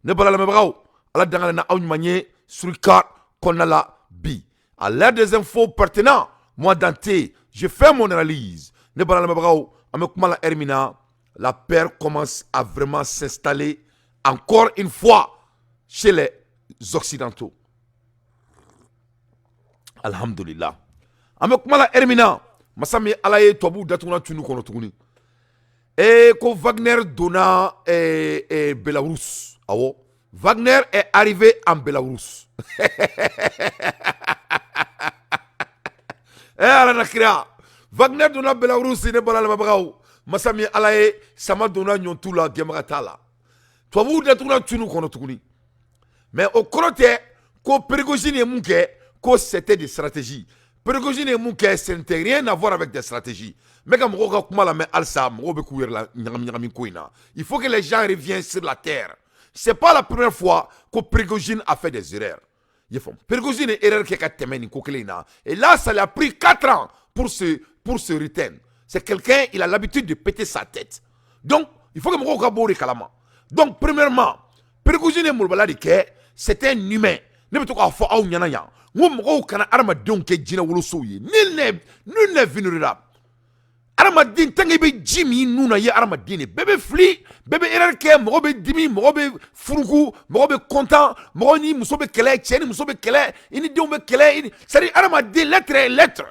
Ne bala lamɛnbagaw, Ala dangalen na aw ɲuman ye surika kɔnɔna la bi. À l'heure des infos pertinents, moi Dante, je fais mon analyse. Ne bala lamɛnbagaw, an bɛ kuma la heure min na, la peur commence à vraiment s'installer encore une fois chez les Occidentaux. Alhamdulillah. An bɛ kuma la heure min na, masa min Ala ye, tubabuw datuguna tunu kɔnɔ tuguni. E ko Wagner donna Belarus. Awɔ, Wagner est arrivé en Belarus. Eh Ala na kira, Wagner donna Belarus. Ne bala lamɛnbagaw, masa min Ala ye, sama donna ɲɔntu la, gɛnbaga t'a la. Tubabuw datuguna tunu kɔnɔ tuguni. Mais o kɔrɔ tɛ ko Prigojine ye mun kɛ, ko c'était des stratégies. Prigojine ye mun kɛ, ce n'était rien à voir avec des stratégies. N bɛ ka mɔgɔw ka kuma lamɛn halisa, mɔgɔw bɛ k'u yɛrɛ la ɲagami ɲagami ko in na. Il faut que les gens reviennent sur la terre. C'est pas la première fois que Prigojine a fait des erreurs. I y'a faamu, Prigojine ye erreur kɛ ka tɛmɛ nin ko kelen in na, et là, ça lui a pris 4 ans pour se retenir. C'est quelqu'un, il a l'habitude de péter sa tête. Donc il faut que mɔgɔw ka bɔ o de kalama. Donc premièrement, Prigojine ye molobaliya de kɛ. C'est un humain. Ne bɛ to k'a fɔ aw ɲɛna yan, n ko mɔgɔw kana adamadenw kɛ jinɛ wolosow ye. Nul n'est vulnérable. Adamaden, tant que i bɛ ji min nun na, i ye adamaden de. Bɛɛ bɛ fili, bɛɛ bɛ erreur kɛ. Mɔgɔ bɛ dimi, mɔgɔ bɛ furuku, mɔgɔ bɛ content, mɔgɔ ni muso bɛ kɛlɛ, cɛ ni muso bɛ kɛlɛ, i ni denw bɛ kɛlɛ, i ni, c'est à dire, adamaden, l'être est l'être.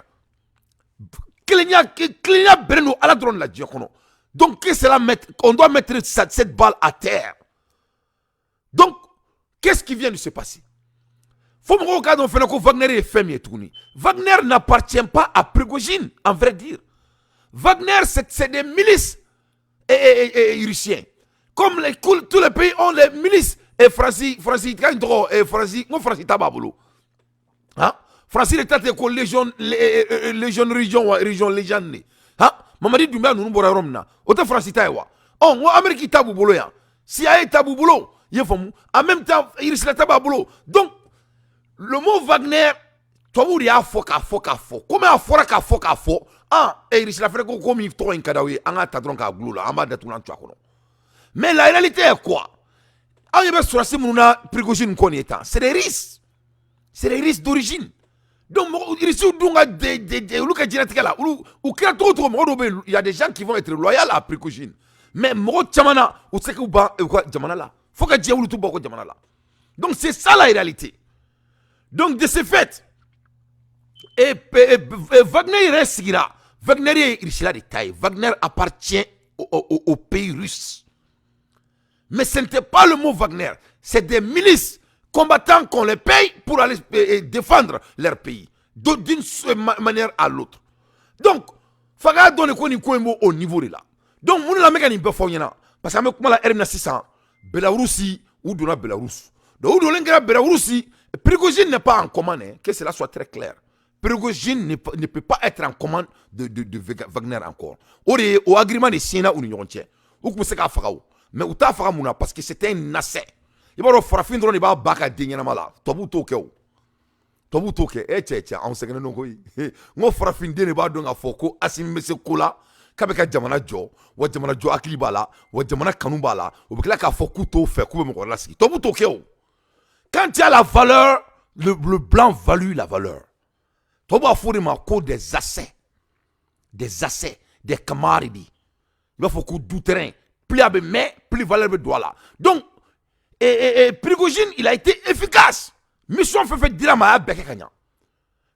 Kelenya, kelenya bɛnnen don Ala dɔrɔn de la diɲɛ kɔnɔ. Donc que cela mette, on doit mettre cette balle à terre. Donc qu'est-ce qui vient de se passer? Fo mɔgɔw k'a dɔn fɛnɛ ko Wagner ye fɛn min ye tuguni, Wagner n'appartient pas à Prigojine. En vrai dire, Wagner, c'est des milices et russiens. Comme tous les pays ont les milices. Et Fransi, Fransi, quand il Fransi, n ko Fransi ta b'a bolo. Han, Fransi de ta tɛ ko Légion, Légion, région wa région Légion de. Han, Mamadi Doumbouya ninnu bɔra yɔrɔ min na, o tɛ Fransi ta ye wa? Ɔ, n ko Amérique ta b'u bolo yan, CIA ta b'u bolo, i ye faamu? En même temps, Russie ta b'a bolo. Donc le mot Wagner, tubabuw de y'a fɔ k'a fɔ k'a fɔ. Komi a fɔra k'a fɔ k'a fɔ, ah, e Russie la fɛnɛ ko komi tɔgɔ in ka d'aw ye, an k'a ta dɔrɔn k'a gulo la, an b'a datugu an tu a kɔnɔ. Mais la réalité est quoi? Aw ɲɛ bɛ sɔrɔsi minnu na Prigojine kɔ nin ye tan, c'est des Russes, c'est des Russes d'origine. Donc mɔgɔ Russiw dun ka de olu ka diɲɛlatigɛ la, olu u kɛra cogo o cogo, mɔgɔ dɔw bɛ yen, il y a des gens qui vont être loyaux à Prigojine, mais mɔgɔ caman na, u tɛ se k'u ban u ka jamana la fo ka diɲɛ wuli, t'u bɔ u ka jamana la. Donc c'est ça la réalité. Donc de ce fait, et Wagner yɛrɛ sigira, Wagner ye Russie de ta ye. Wagner appartient au pays russe. Mais ce n'était pas le mot Wagner, c'est des milices combattants qu'on les paye pour aller défendre leur pays d'une manière à l'autre. Donc fanga dɔn de ko nin ko in b'o au niveau de la. Donc mun de la n bɛ ka nin bɛɛ fɔ aw ɲɛna? Parce que an bɛ kuma la heure min na sisan, Belarusi, u donna Belarus. Donc u donlen kɛra Belarusi, Prigojine n'est pas en commande, hein, que cela soit très clair. Prigojine ne peut pas être en commande de Wagner encore. O de ye o agrément de signé u ni ɲɔgɔn cɛ. U tun bɛ se k'a faga o, mais u t'a faga mun na? Parce que c'était un assassin. I b'a dɔn, farafin dɔrɔn de b'a ba ka den ɲɛnama la, tubabuw t'o kɛ o. Tubabuw t'o kɛ. E cɛ, cɛ, anw sɛgɛnnen don koyi. N ko farafin den de b'a dɔn k'a fɔ ko Asimi bɛ se ko la, k'a bɛ ka jamana jɔ wa, jamana jɔ hakili b'a la wa, jamana kanu b'a la. U bɛ tila k'a fɔ k'u t'o fɛ, k'u bɛ mɔgɔ wɛrɛ lasigi. Tubabuw t'o kɛ o. Quand tu as la valeur, le blanc value la valeur. Tubabu b'a fɔ o de ma ko des assets, des assets, des camarades. I b'a fɔ ko du terrain, plus a bɛ mɛn, plus valeur bɛ don a la. Donc et Prigojine, il a été efficace. Mission fɛn fɛn dira ma, a y'a bɛɛ kɛ ka ɲa.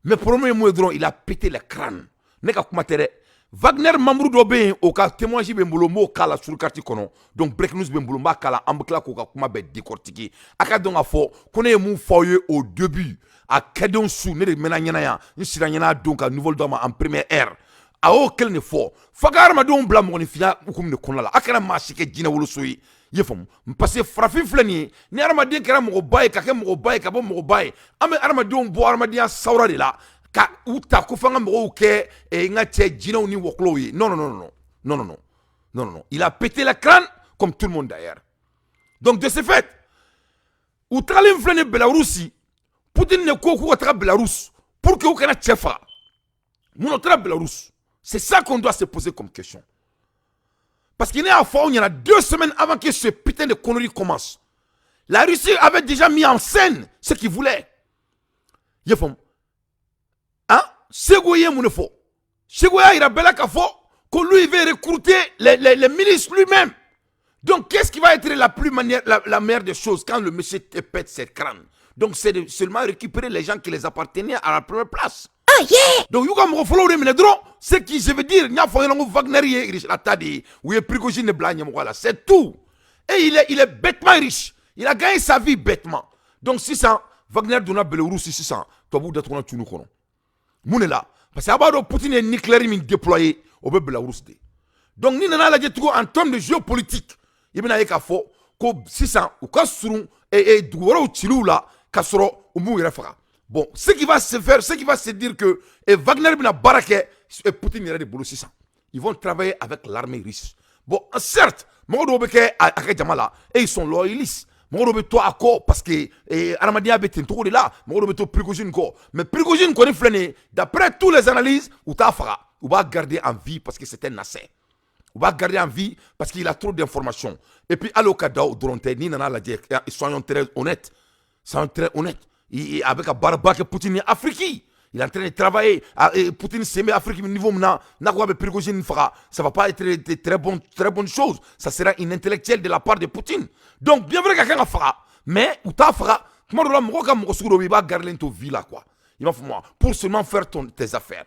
Mais problème ye mun ye dɔrɔn? Il a pété le crâne. Ne ka kuma tɛ dɛ. Wagner membre dɔ bɛ yen, o ka témoignage bɛ n bolo, n b'o k'a la sur carte kɔnɔ. Donc break news bɛ n bolo, n b'a k'a la. An bɛ tila k'o ka kuma bɛɛ décortiquer. A ka dɔn k'a fɔ ko ne ye mun fɔ aw ye au début, a kɛdenw su, ne de mɛnna ɲɛna yan, n sira ɲɛna don ka nouvelle d'aw ma en première heure. A y'o kelen de fɔ f'a ka hadamadenw bila mɔgɔninfinya hukumu de kɔnɔna la. A kana maa si kɛ jinɛ woloso ye, i ye faamu? Parce que farafin filɛ nin ye, ni hadamaden kɛra mɔgɔba ye, ka kɛ mɔgɔba ye, ka bɔ mɔgɔba ye, an bɛ hadamadenw bɔ hadamadenya sawura de la ka u ta ko f'an ka mɔgɔw kɛ n ka cɛ, jinɛw ni wɔkulɔw ye. Non, non, non, non, non, non, non, non, non. Il a pété la crâne comme tout le monde d'ailleurs. Donc de ce fait, u tagalen filɛ nin Belarusi, Poutine de ko k'u ka taga Belarus pour que u kana cɛ faga. Mun na u taara Belarus? C'est ça qu'on doit se poser comme question. Parce que ne y'a fɔ aw ɲɛna 2 semaines avant que ce putain de connerie commence. La Russie avait déjà mis en scène ce qu'il voulait. I y'a faamu? Hein? Sego ye mun de fɔ? Sego y'a yira bɛɛ la k'a fɔ ko lui, il veut recruter les milices lui-même. Donc, qu'est-ce qui va être la plus manière, la meilleure des choses quand le monsieur te pète cette crâne? Donc, c'est de seulement récupérer les gens qui les appartenaient à la première place. Oh yeah! Donc, y'u ka mɔgɔ fɔlɔw de minɛ dɔrɔn. Ce qui, je veux dire, n y'a fɔ ɲɛna ko Wagner ye riche la ta de ye. U ye Prigojine de bila a ɲɛmɔgɔya la. C'est tout. Et il est bêtement riche. Il a gagné sa vie bêtement. Donc, sisan, Wagner donna Belarus sisan, tubabuw datuguna tunu kɔnɔ. Mun de la? Parce que a b'a dɔn Poutine ye nucléaire min déployé, o bɛ Belarus de. Donc, ni nana lajɛ tugun en termes de géopolitique, i bɛna ye k'a fɔ ko sisan u ka surun dugu wɛrɛw ciliw la k'a sɔrɔ u m'u yɛrɛ faga. Bon, ce qui va se faire, ce qui va se dire que Wagner bɛna baara kɛ Poutine yɛrɛ de bolo sisan. Ils vont travailler avec l'armée russe. Bon, certes, mɔgɔ dɔw bɛ kɛ a ka jama la et ils sont loyalistes. Mɔgɔ dɔw bɛ to a kɔ parce que adamadenya bɛ ten cogo de la. Mɔgɔ dɔw bɛ to Prigojine kɔ. Mais Prigojine kɔni filɛ nin ye, d'après tous les analyses, u t'a faga. U b'a garder en vie parce que c'est un asset. U b'a garder en vie parce qu'il a trop d'informations. Et puis hali o ka da o dɔrɔn tɛ, n'i nana lajɛ, soyons très honnêtes. Soyons très honnêtes. A bɛ ka baaraba kɛ Poutine ni Afrique. Il est en train de travailler. Ah, et Poutine sen bɛ Afrique niveau min na, n'a ko a bɛ Prigojine faga, ça va pas être de très bon, très bonne chose. Ça sera une intellectuelle de la part de Poutine. Donc, bien vrai k'a kan ka faga, mais u t'a faga. Tuma dɔ la, mɔgɔ ka mɔgɔ sugu dɔ bɛ yen, i b'a garder to vie la, quoi. I b'a fɔ moi, pour seulement faire tes affaires.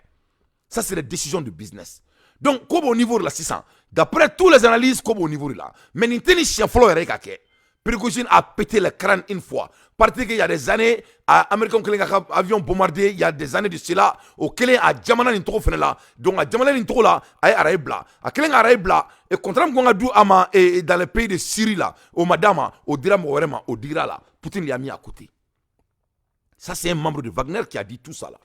Ça, c'est les décisions de business. Donc, ko b'o niveau de la sisan. D'après tous les analyses, ko b'o niveau de la. Mais nin tɛ ni siɲɛ fɔlɔ yɛrɛ ye ka kɛ. Prigojine a pété le crâne une fois. Parce qu'il y a des années, Américains kelen ka avion bombardé, il y a des années de cela, o kelen a jamana nin tɔgɔ fɛnɛ la. Donc a jamana nin tɔgɔ la, a ye araye bila. A kelen ka araye bila, et contrat min kan ka di a ma et dans les pays de Syrie là, o ma d'a ma, o dira mɔgɔ wɛrɛ ma, o digira la. Poutine l'a mis à côté. Ça, c'est un membre de Wagner qui a dit tout ça là.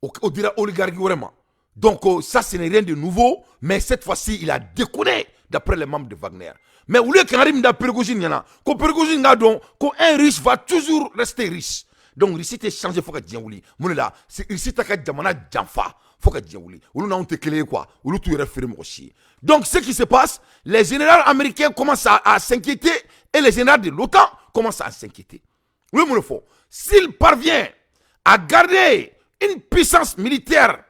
O dira oligarque wɛrɛ ma. Donc ça, ce n'est rien de nouveau, mais cette fois-ci, il a déconné d'après les membres de Wagner. Mais olu ye kangari min da Prigojine ɲɛna, ko Prigojine k'a dɔn ko un riche va toujours rester riche. Donc Russie tɛ changer fo ka diɲɛ wuli. Mun de la? Russie t'a ka jamana janfa fo ka diɲɛ wuli. Olu n'anw tɛ kelen ye quoi. Olu t'u yɛrɛ feere mɔgɔ si ye. Donc ce qui se passe, les généraux américains commencent à s'inquiéter et les généraux de l'OTAN commencent à s'inquiéter. Olu ye mun de fɔ? S'il parvient à garder une puissance militaire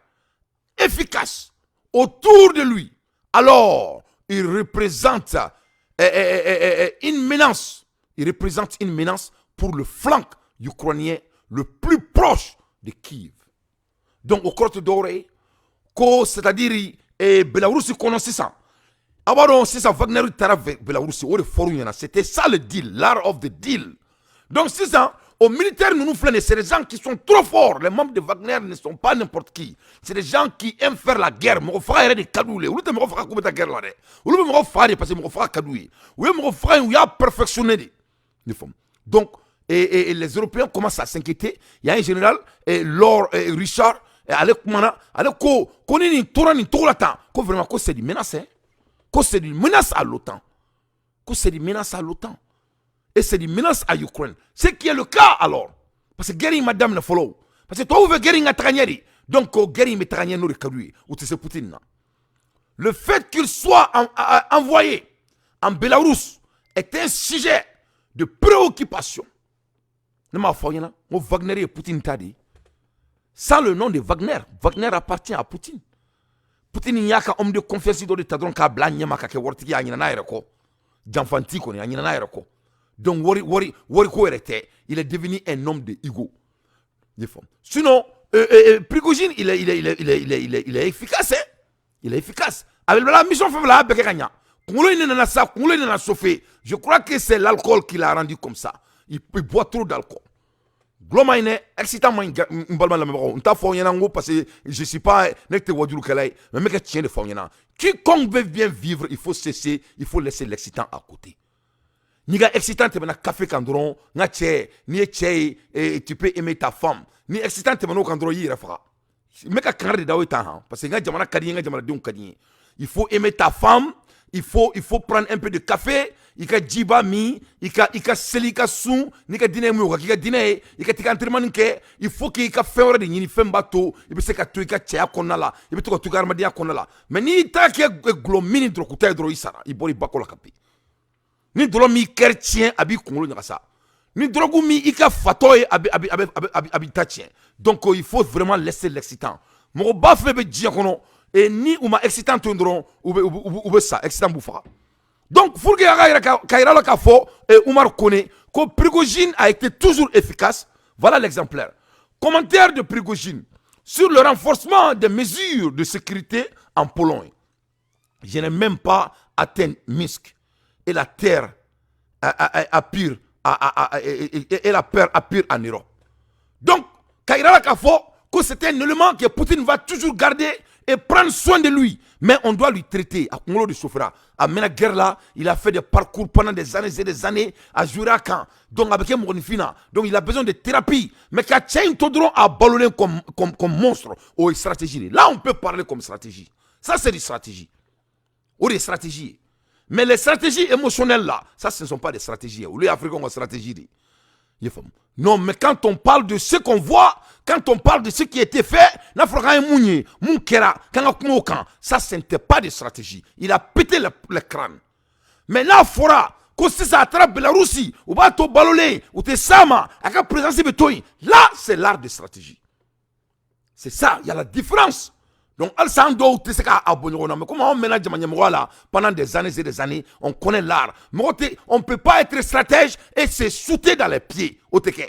efficace autour de lui, alors il représente une menace. Il représente une menace pour le flanc ukrainien le plus proche de Kiev. Donc, o kɔrɔ tɛ dɔwɛrɛ ye ko, c'est-à-dire Belarus kɔnɔ sisan, a b'a dɔn sisan Wagner taara Belarus, o de fɔr'u ɲɛna. C'était ça le deal, l'art of the deal. Donc sisan, o militaires ninnu filɛ nin ye, c'est des gens qui sont trop forts. Les membres de Wagner ne sont pas n'importe qui. C'est des gens qui aiment faire la guerre. Mɔgɔ faga yɛrɛ de ka d'u ye. Olu tɛ mɔgɔ faga k'u bɛ taa guerre la dɛ. Olu bɛ mɔgɔ faga de parce que mɔgɔ faga ka d'u ye. U ye mɔgɔ faga in, u y'a perfectionné de. I faamu? Donc et les Européens commencent à s'inquiéter. Il y a un général, et Lord et Richard, et ale kumana, ale ko ko ni nin tora nin cogo la tan, ko vraiment ko c'est une menace, hein. Ko c'est une menace à l'OTAN. Ko c'est une menace à l'OTAN. Et c'est une menace à l'Ukraine. Ce qui est le cas alors. Parce que guerre in ma daminɛ fɔlɔ. Parce que tubabuw fɛ guerre in ka taga ɲɛ de. Donc guerre in bɛ taga ɲɛ, n'o de ka d'u ye. U tɛ se Poutine na. Le fait qu'il soit envoyé en Bélarus est un sujet de préoccupation. Ne m'a fɔ aw ɲɛna n ko Wagner ye Poutine ta de ye. Sans le nom de Wagner, Wagner appartient à Poutine. Poutine y'a ka homme de confiance dɔ de ta dɔrɔn k'a bila a ɲɛma ka kɛ waritigi ye, a ɲinɛna a yɛrɛ kɔ. Janfanti kɔni, a ɲinɛna a yɛrɛ kɔ. Donc wari wari wari ko yɛrɛ tɛ. Il est devenu un homme de ego. I faamu? Sinon, Prigojine, il est efficace, hein? Il est efficace. Avec la mission fɛn fɛn la, a bɛɛ kɛ ka ɲa. Kunkolo in de nana sa, kunkolo in nana chauffer. Je crois que c'est l'alcool qui l'a rendu comme ça. Il boit trop d'alcool. Gulɔ ma ɲi dɛ, excitant ma ɲi, n balima lamɛnbagaw. N t'a fɔ aw ɲɛna n ko parce que je suis pas, ne tɛ wajulukɛla ye, mais n bɛ ka tiɲɛ de fɔ aw ɲɛna. Quiconque veut bien vivre, il faut cesser, il faut laisser l'excitant à côté. N'i ka excitant tɛmɛna café kan dɔrɔn, n ka cɛ, n'i ye cɛ ye, tu peux aimer ta femme. Ni excitant tɛmɛn'o kan dɔrɔn, i y'i yɛrɛ faga. N bɛ ka kangari de da aw ye tan han, parce que n ka jamana ka di n ye, n ka jamanadenw ka di n ye. Il faut aimer ta femme, il faut prendre un peu de café, i ka jiba min, i ka seli, i ka sun, n'i ka diinɛ ye mun ye, o ka k'i ka diinɛ ye, i ka t'i ka entraînement kɛ. Il faut que i ka fɛn wɛrɛ de ɲini, fɛn b'a to i bɛ se ka to i ka cɛya kɔnɔna la, i bɛ to ka to i ka adamadenya kɔnɔna la. Mais n'i ta kɛ gulɔ min ni dɔrɔguta ye dɔrɔn, i sara, i bɔra i ba kɔ la ka bin. Ni dɔlɔ m'i cœur tiɲɛ, a b'i kunkolo ɲagasa. Ni drogue min i ka fatɔ ye, a bɛ ta tiɲɛ. Donc il faut vraiment laisser l'excitant. Mɔgɔba fɛn bɛ diɲɛ kɔnɔ et ni u ma excitant to yen dɔrɔn, u bɛ sa, excitant b'u faga. Donc pour que a ka yira ka yira la k'a fɔ Oumar Kone ko Prigojine a été toujours efficace, voilà l'exemplaire. Commentaire de Prigojine sur le renforcement des mesures de sécurité en Pologne. Je n'ai même pas atteint Minsk et la terre a, a, a, pire a, et la peur a pire en Europe. Donc, ka yira la k'a fɔ que c'est un élément que Poutine va toujours garder et prendre soin de lui. Mais on doit lui traiter. A kunkolo de chauffera. A mɛnna guerre la, il a fait des parcours pendant des années et des années a joué a kan. Donc, a bɛ kɛ mɔgɔninfin na. Donc, il a besoin de thérapie. Mais ka cɛ in to dɔrɔn a balolen comme monstre, o ye stratégie de. Là, on peut parler comme stratégie. Ça, c'est des stratégies. O de ye stratégie ye. Mais les stratégies émotionnelles là, ça, ce ne sont pas des stratégies. Olu ye Africains ka stratégie de ye. I ye faamu? Non, mais quand on parle de ce qu'on voit, quand on parle de ce qui a été fait, n'a fɔra k'an ye mun ye, mun kɛra, k'an ka kuma o kan, ça, ce n'était pas des stratégies. Il a pété le crâne. Mais n'a fɔra ko sisan a taara Belarusi, u b'a to balolen, u tɛ s'a ma, a ka présence bɛ to yen, là, c'est l'art de stratégie. C'est ça, il y a la différence. Donc, halisa an dɔw tɛ se k'a bɔ ɲɔgɔn na, mais comme anw mɛnna jama ɲɛmɔgɔya la pendant des années et des années, on connaît l'art. Mɔgɔ tɛ, on peut pas être stratège et se shooter dans les pieds. O tɛ kɛ.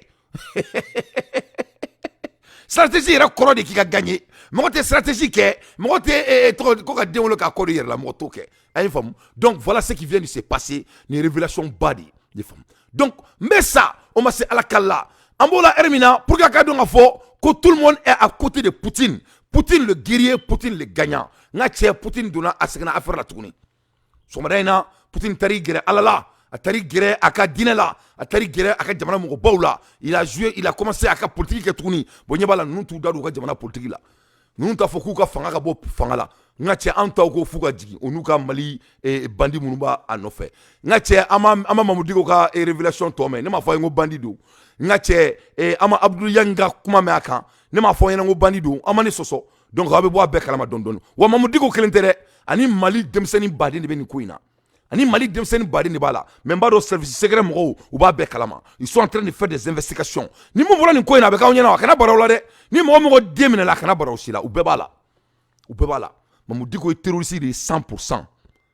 Stratégie yɛrɛ kɔrɔ de k'i ka gagner. Mɔgɔ tɛ stratégie kɛ, mɔgɔ tɛ tɔgɔ ko ka den wolo k'a kɔ don i yɛrɛ la, mɔgɔ t'o kɛ. A ye faamu? Donc voilà ce qui vient de se passer, nin révélation ba de ye. I ye faamu? Donc n bɛ sa, o ma se Ala kali la. An b'o la heure min na, pour que a ka dɔn k'a fɔ ko tout le monde est à côté de Poutine. Poutine le guerrier, Poutine le gagnant. N ka cɛ, Poutine donna, a seginna affaire la tuguni. Sɔgɔmada in na, Poutine taar'i gɛrɛ Ala la, a taar'i gɛrɛ a ka diinɛ la, a taar'i gɛrɛ a ka jamana mɔgɔbaw la. Il a joué, il a commencé a ka politique kɛ tuguni. Bon, ɲɛ b'a la, ninnu t'u da don u ka jamana politique la. Ninnu t'a fɔ k'u ka fanga ka bɔ fanga la. N ka cɛ, an taw ko f'u ka jigin, o n'u ka Mali bandi minnu b'a a nɔfɛ. N ka cɛ, an ma Mamadou Dicko ka révélation tɔ mɛn, ne m'a fɔ a ye ko bandi don. N ka cɛ, an ma Abdoul Niang ka kuma mɛn a kan, ne m'a fɔ ɲɛna ko bandi don. An ma ne sɔsɔ. Donc aw bɛ bɔ a bɛɛ kalama dɔɔni dɔɔni. Wa Mamadou Dicko kelen tɛ dɛ, ani Mali denmisɛnnin baden de bɛ nin ko in na, ani Mali denmisɛnnin baden de b'a la. Mais n b'a dɔn, service secret mɔgɔw, u b'a bɛɛ kalama. Ils sont en train de faire des investigations. Ni mun bɔra nin ko in na, a bɛ k'aw ɲɛna, a kana bara aw la dɛ. Ni mɔgɔ mɔgɔ den minɛ la, a kana bara aw si la. U bɛɛ b'a la, u bɛɛ b'a la. Mamadou Dicko ye terroriste de ye 100%,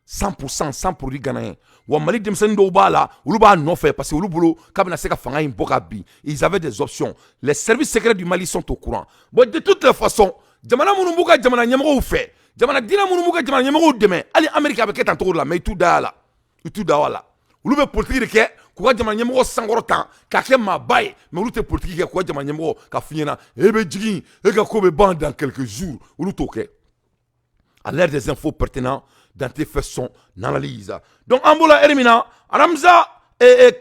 100%, sans produit ghanéen. Wa Mali denmisɛnnin dɔw b'a la, olu b'a nɔfɛ parce que olu bolo k'a bɛna se ka fanga in bɔ ka bin. Ils avaient des options. Les services secrets du Mali sont au courant. Bon, de toutes les façons, jamana minnu b'u ka jamana ɲɛmɔgɔw fɛ, jamana diinɛ minnu b'u ka jamana ɲɛmɔgɔw dɛmɛ, hali Amérique a bɛ kɛ tan cogo de la. Mais i t'u da a la, i t'u da a la. Olu bɛ politique de kɛ k'u ka jamana ɲɛmɔgɔ sankɔrɔ tan k'a kɛ maaba ye, mais olu tɛ politique kɛ k'u ka jamana ɲɛmɔgɔ ka f'i ɲɛna e bɛ jigin, e ka ko bɛ ban dans quelques jours. Olu t'o kɛ. À l'ère des infos pertinents, Dante fait son analyse. Donc an b'o la heure min na, Ramza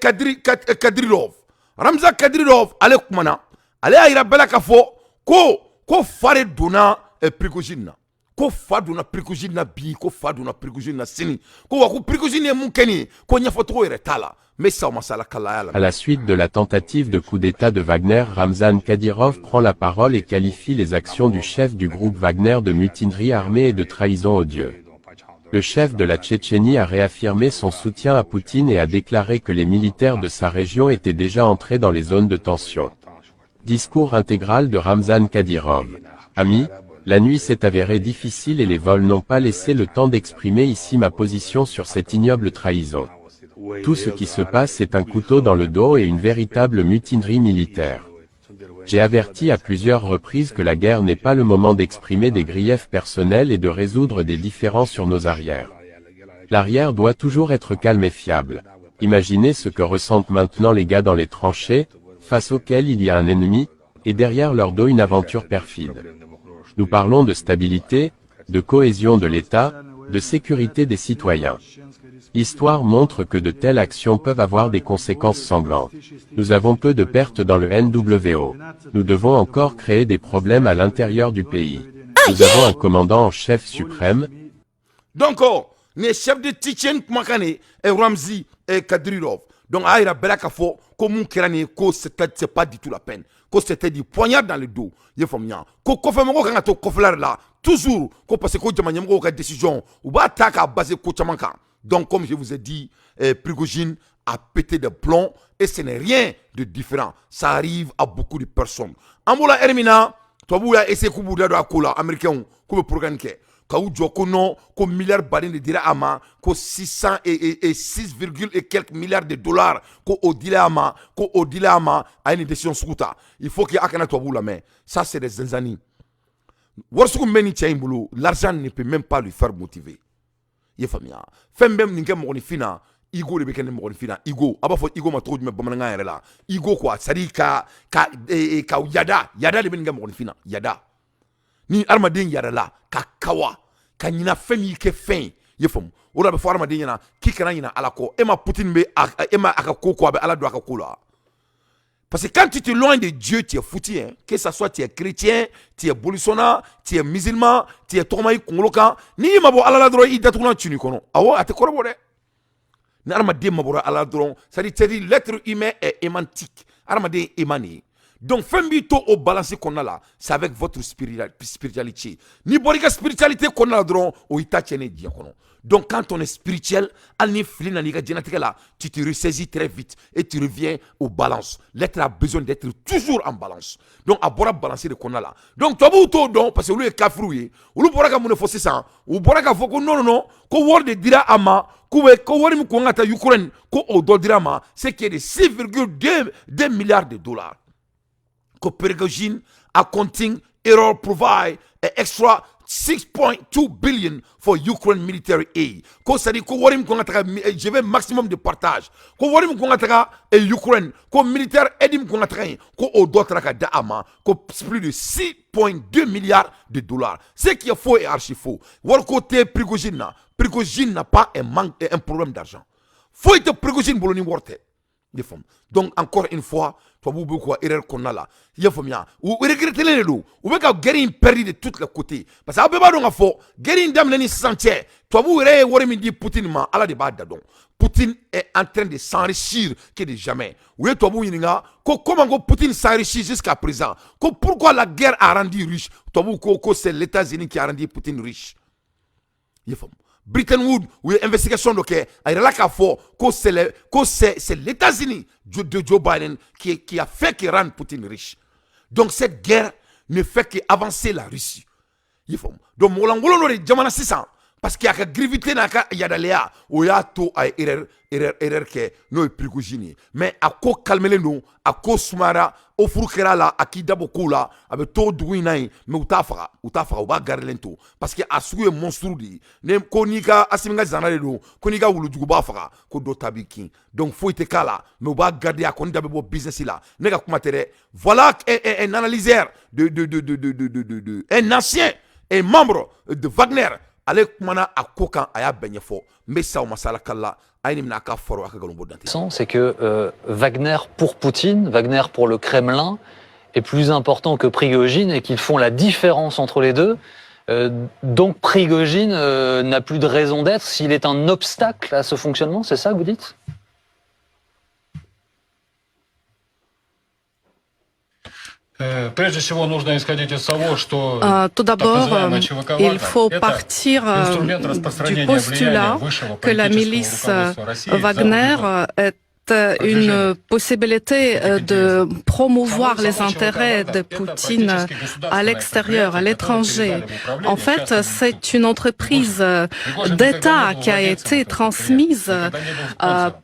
Kadri Kadyrov, Ramza Kadyrov, ale kumana, ale y'a yira bɛɛ la k'a fɔ ko fa de donna Prigojine na, ko fa donna Prigojine na bi, ko fa donna Prigojine na sini, ko wa ko Prigojine ye mun kɛ nin ye, ko ɲɛfɔcogo yɛrɛ t'a la. N bɛ sa o masala kalaya la. À la suite de la tentative de coup d'État de Wagner, Ramzan Kadyrov prend la parole et qualifie les actions du chef du groupe Wagner de mutinerie armée et de trahison odieuse. Le chef de la Tchétchénie a réaffirmé son soutien à Poutine et a déclaré que les militaires de sa région étaient déjà entrés dans les zones de tension. Discours intégral de Ramzan Kadyrov. Ami, la nuit s'est avérée difficile et les vols n'ont pas laissé le temps d'exprimer ici ma position sur cette ignoble trahison. Tout ce qui se passe est un couteau dans le dos et une véritable mutinerie militaire. J'ai averti à plusieurs reprises que la guerre n'est pas le moment d'exprimer des griefs personnels et de résoudre des différends sur nos arrières. L'arrière doit toujours être calme et fiable. Imaginez ce que ressentent maintenant les gars dans les tranchées, face auxquels il y a un ennemi, et derrière leur dos une aventure perfide. Nous parlons de stabilité, de cohésion de l'État, de sécurité des citoyens. L'histoire montre que de telles actions peuvent avoir des conséquences sanglantes. Nous avons peu de pertes dans le NWO. Nous devons encore créer des problèmes à l'intérieur du pays. Nous avons un commandant en chef suprême. Donc nin ye chef de Tchétchène kumakan de ye, Ramzi Kadyrov. Donc a y'a yira bɛɛ la k'a fɔ ko mun kɛra nin ye, ko c'est pas du tout la peine, ko c'était du poignard dans le dos. I ye faamuya? Ko kɔfɛ mɔgɔw kan ka to kɔfɛla de la toujours, ko parce que ko jama ɲɛmɔgɔw ka décision, u b'a ta k'a baser ko caman kan. Donc, comme je vous ai dit, Prigojine a pété de plomb et ce n'est rien de différent. Ça arrive à beaucoup de personnes. An b'o la heure min na, tubabuw y'a essayé k'u b'u da don a ko la, américains k'u bɛ programme kɛ k'u jɔ ko non, ko milliard baden de dira a ma, ko 600 et 6, et quelques milliards de dollars, ko o dila a ma, ko o dila a ma, a ye nin décision sugu ta. Il faut que a kana tubabuw lamɛn. Ça, c'est des zinzani. Wari sugu min bɛ nin cɛ in bolo, l'argent ne peut même pas lui faire motiver. I ye faamuya, fɛn bɛ nin kɛ mɔgɔninfin na, ego de bɛ kɛ ni mɔgɔninfin na. Ego, a b'a fɔ ego ma cogo jumɛn bamanankan yɛrɛ la? Ego quoi, c'est à dire ka yada yada de bɛ nin kɛ mɔgɔninfin na. Yada ni hadamaden yadala ka kawa ka ɲina fɛn min kɛ fɛn ye, i ye faamu, o de la a bɛ fɔ hadamaden ɲɛna k'i kana ɲina Ala kɔ. E ma Poutine bɛ e ma a ka ko ko a bɛ Ala don a ka ko la. Parce que quand tu t'éloignes de Dieu, tu es foutu. Hein? Que ça soit tu es chrétien, tu es bolisɔnna, tu es musulman, tu es tɔgɔma i kunkolo kan, n'i ma bɔ Ala la dɔrɔn, i datugulan cun i kɔnɔ. Awɔ, a tɛ kɔrɔbɔ dɛ. Ni hadamaden ma bɔra Ala la dɔrɔn, c'est-à-dire l'être humain est aimantique. Hadamaden ye aimant de ye. Donc fɛn b'i to o balance kɔnɔna la, c'est avec votre spiritualité. N'i bɔra i ka spiritualité kɔnɔna la dɔrɔn, o y'i ta tiɲɛnen diɲɛ kɔnɔ. Donc quand on est spirituel, hali ni fili nana i ka diɲɛlatigɛ la, tu te ressaisis très vite et tu reviens au balance. L'être a besoin d'être toujours en balance. Donc a bɔra balance de kɔnɔna la. Donc tubabuw t'o dɔn parce que olu ye kafiriw ye. Olu bɔra ka mun de fɔ sisan? U bɔra k'a fɔ ko non, non, non, ko wari de dira a ma, k'u bɛ ko wari min kun ka taa Ukraine, ko o dɔ dira a ma, ce qui est de 6,2 milliards de dollars. Ko Prigozhin accounting error provide an extra 6.2 billion for Ukraine military aid. Ko c'est à dire ko wari min kun ka taga, je vais maximum de partage. Ko wari min kun ka taga Ukraine, ko militaire aide min kun ka taga yen, ko o dɔ taara ka da a ma, ko plus de 6.2 milliards de dollars. Ce qui est faux et archi faux. Wari ko tɛ Prigozhin na. Prigozhin n'a pas un manque, un problème d'argent. Foyi tɛ Prigozhin bolo ni wari tɛ. I ye faamu? Donc encore une fois, tubabuw bɛ k'u ka erreur kɔnɔna la. I y'a faamuya, u regrettelen de don, u bɛ ka guerre in perdu de tous les côtés, parce que aw bɛɛ b'a dɔn k'a fɔ guerre in daminɛ ni sisan cɛ, tubabuw yɛrɛ ye wari min di Poutine ma, Ala de b'a da dɔn. Poutine est en train de s'enrichir que de jamais. U ye tubabuw ɲininka ko comment ko Poutine s'enrichit jusqu'à présent, ko pourquoi la guerre a rendu riche. Tubabuw ko ko c'est les États-Unis qui a rendu Poutine riche. I ye faamu? Bretton Woods, u ye investigation dɔ kɛ, a yirala k'a fɔ ko c'est les États-Unis de Joe Biden qui a fait que rendre Poutine riche. Donc cette guerre ne fait qu'avancer la Russie. I ye faamu? Donc mɔgɔlankolon dɔ de jamana sisan, parce que a ka gravité n'a ka yadaleya, o y'a to a ye erreur kɛ, n'o ye Prigozhin ye. Mais a ko calmelen don, a ko sumayara, o furu kɛra a la, a k'i dabɔ kow la, a bɛ to dugu in na yen, mais u t'a faga, u t'a faga, u b'a garilen to, parce que a sugu ye monstre de ye. Ne ko n'i ka Asimi ka zana de don, ko n'i ka wulujugu b'a faga, ko dɔ ta b'i kin. Donc foyi tɛ k'a la, mais u b'a garder, a kɔni da bɛ bɔ business la. Ne ka kuma tɛ dɛ. Voilà un analyseur de un ancien et membre de Wagner, ale kumana a ko kan, a y'a bɛɛ ɲɛfɔ. N bɛ sa o masala kala a ye nin minɛ a ka faro a ka nkalon bɔ dante. C'est que Wagner pour Poutine, Wagner pour le Kremlin est plus important que Prigojine et qu'ils font la différence entre les deux. Donc Prigojine n'a plus de raison d'être s'il est un obstacle à ce fonctionnement, c'est ça que vous dites? Прежде всего нужно исходить из того, что Tout d'abord, il faut partir du postulat que la milice Wagner est une possibilité de promouvoir les intérêts de Poutine à l'extérieur, à l'étranger. En fait, c'est une entreprise d'État qui a été transmise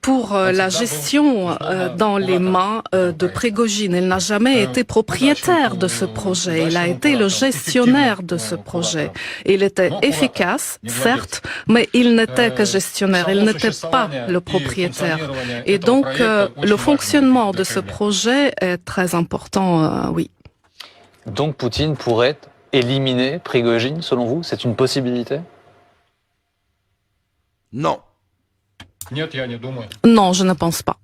pour la gestion dans les mains de Prigojine. Il n'a jamais été propriétaire de ce projet. Il a été le gestionnaire de ce projet. Il était efficace, certes, mais il n'était que gestionnaire. Il n'était pas le propriétaire. Et donc, le fonctionnement de ce projet est très important, oui. Donc, Poutine pourrait éliminer Prigojine, selon vous? C'est une possibilité? Non. Non, je ne pense pas.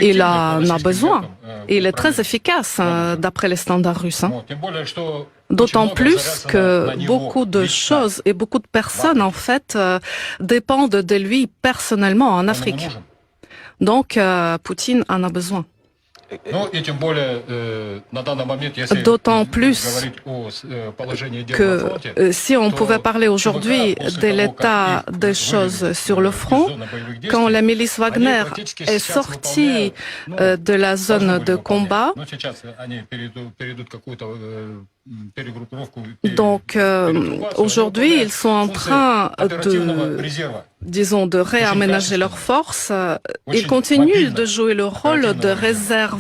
Il en a besoin. Il est très efficace d'après les standards russes. Hein. D'autant plus que beaucoup de choses et beaucoup de personnes, en fait, dépendent de lui personnellement en Afrique. Donc, Poutine en a besoin. D'autant plus que si on pouvait parler aujourd'hui de l'état des choses sur le front, quand la milice Wagner est sortie de la zone de combat, donc aujourd'hui ils sont en train de, disons, de réaménager leurs forces. Ils continuent de jouer le rôle de réserve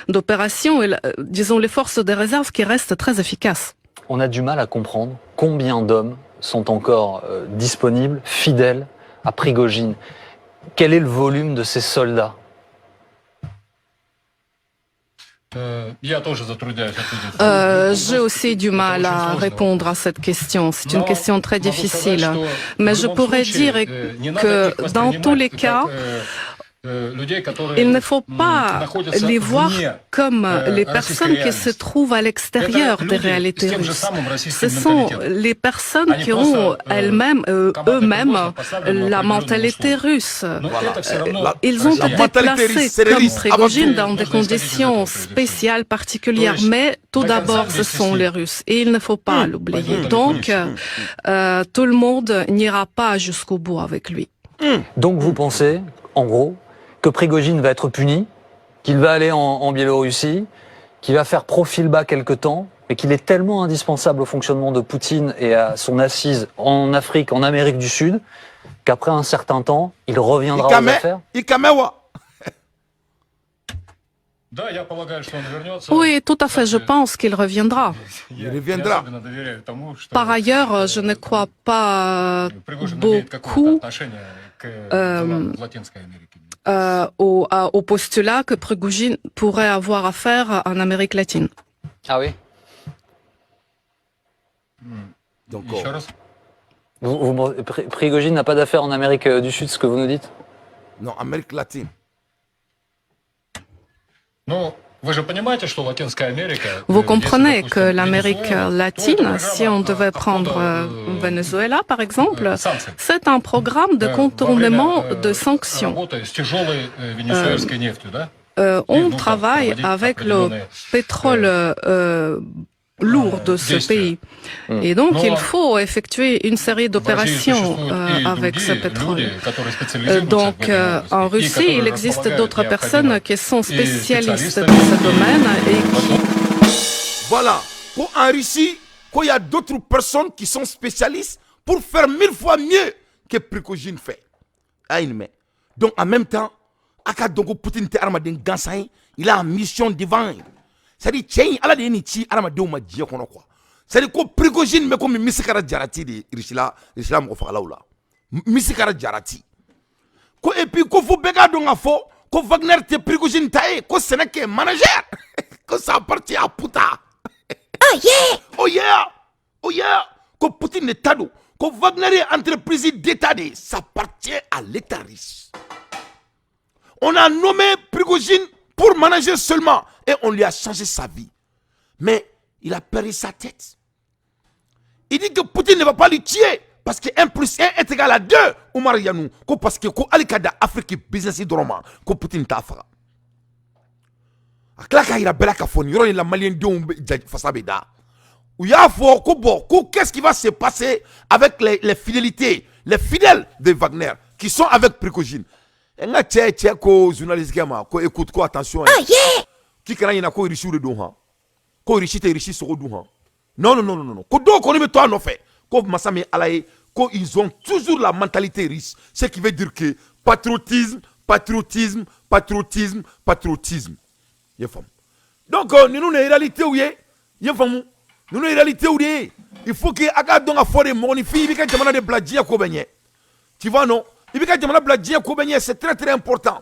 d'opération, et disons les forces de réserve qui restent très efficaces. On a du mal à comprendre combien d'hommes sont encore disponibles, fidèles à Prigojine. Quel est le volume de ces soldats? J'ai aussi du mal à répondre à cette question. C'est une question très difficile. Mais je pourrais dire que dans tous les cas, il ne faut pas les voir comme les personnes qui se trouvent à l'extérieur des réalités russes. Ce sont les personnes qui ont elles-mêmes, eux-mêmes, la mentalité russe. Ils ont été placés comme Prigojine dans des conditions spéciales, particulières, mais tout d'abord, ce sont les Russes et il ne faut pas l'oublier. Donc, tout le monde n'ira pas jusqu'au bout avec lui. Donc vous pensez, en gros, que Prigojine va être puni, qu'il va aller en Biélorussie, qu'il va faire profil bas quelque temps, mais qu'il est tellement indispensable au fonctionnement de Poutine et à son assise en Afrique, en Amérique du Sud, qu'après un certain temps, il reviendra aux affaires. Oui, tout à fait, je pense qu'il reviendra. Il reviendra. Par ailleurs, je ne crois pas beaucoup au postulat que Prigojine pourrait avoir affaire en Amérique latine. Ah oui. Donc, Prigojine n'a pas d'affaires en Amérique du Sud, ce que vous nous dites? Non, Amérique latine. Vous comprenez que l'Amérique latine, si on devait prendre Venezuela par exemple, c'est un programme de contournement de sanctions. On travaille avec le pétrole lourd de ce pays. Et donc, il faut effectuer une série d'opérations avec ce pétrole. Donc, en Russie, il existe d'autres personnes qui sont spécialistes dans ce domaine et qui... Voilà. En Russie, il y a d'autres personnes qui sont spécialistes pour faire 1000 fois mieux que Prigojine fait. Donc, en même temps, Poutine, il a une mission devant. C'est-à-dire, tiens, ala de ni ci adamadenw ma diɲɛ kɔnɔ quoi. C'est-à-dire ko Prigojine bɛ komi Misikara Jarati de Russie la mɔgɔ fagalaw la. Misikara Jarati. Ko et puis ko fo bɛɛ k'a dɔn k'a fɔ ko Wagner tɛ Prigojine ta ye, ko ce n'est qu'un manager. Ko ça appartient à Pouta. Oh yeah! Oh yeah! Oh yeah! Ko Poutine de ta don. Ko Wagner ye entreprise d'État de ye, ça appartient à l'État russe. On a nommé Prigojine pour manager seulement. Et on lui a changé sa vie. Mais il a perdu sa tête. Il dit que Poutine ne va pas lui tuer. Parce que 1 plus 1 est égal à 2. Oumar Yanou. Parce que Al-Qaïda Afrique business dɔrɔn ko Poutine t'a faga. A tila k'a yira bɛɛ la k'a fɔ nin yɔrɔ in la malien denw fasa bɛ da. U y'a fɔ ko bon, ko qu'est-ce qui va se passer avec les fidélités, les fidèles de Wagner qui sont avec Prigojine. N ka cɛ cɛ ko journaliste kɛ ma ko écoute, ko attention. Oh yeah! K'i kana ɲinɛ ko Russiw de don han. Ko Russie tɛ Russie sogo dun han. Non non non non non. Ko dɔw kɔni bɛ to a nɔfɛ. Ko masa min Ala ye, ko ils ont toujours la mentalité russe. Ce qui veut dire que patriotisme, patriotisme, patriotisme, patriotisme. I ye faamu. Donc ninnu de ye réalité ye. I ye faamu. Ninnu ye réalité de ye. Il faut que a k'a dɔn ka fɔ de mɔgɔninfin i b'i ka jamana de bila diɲɛ ko bɛɛ ɲɛ. Tu vois non? I b'i ka jamana bila diɲɛ ko bɛɛ ɲɛ, c'est très très important.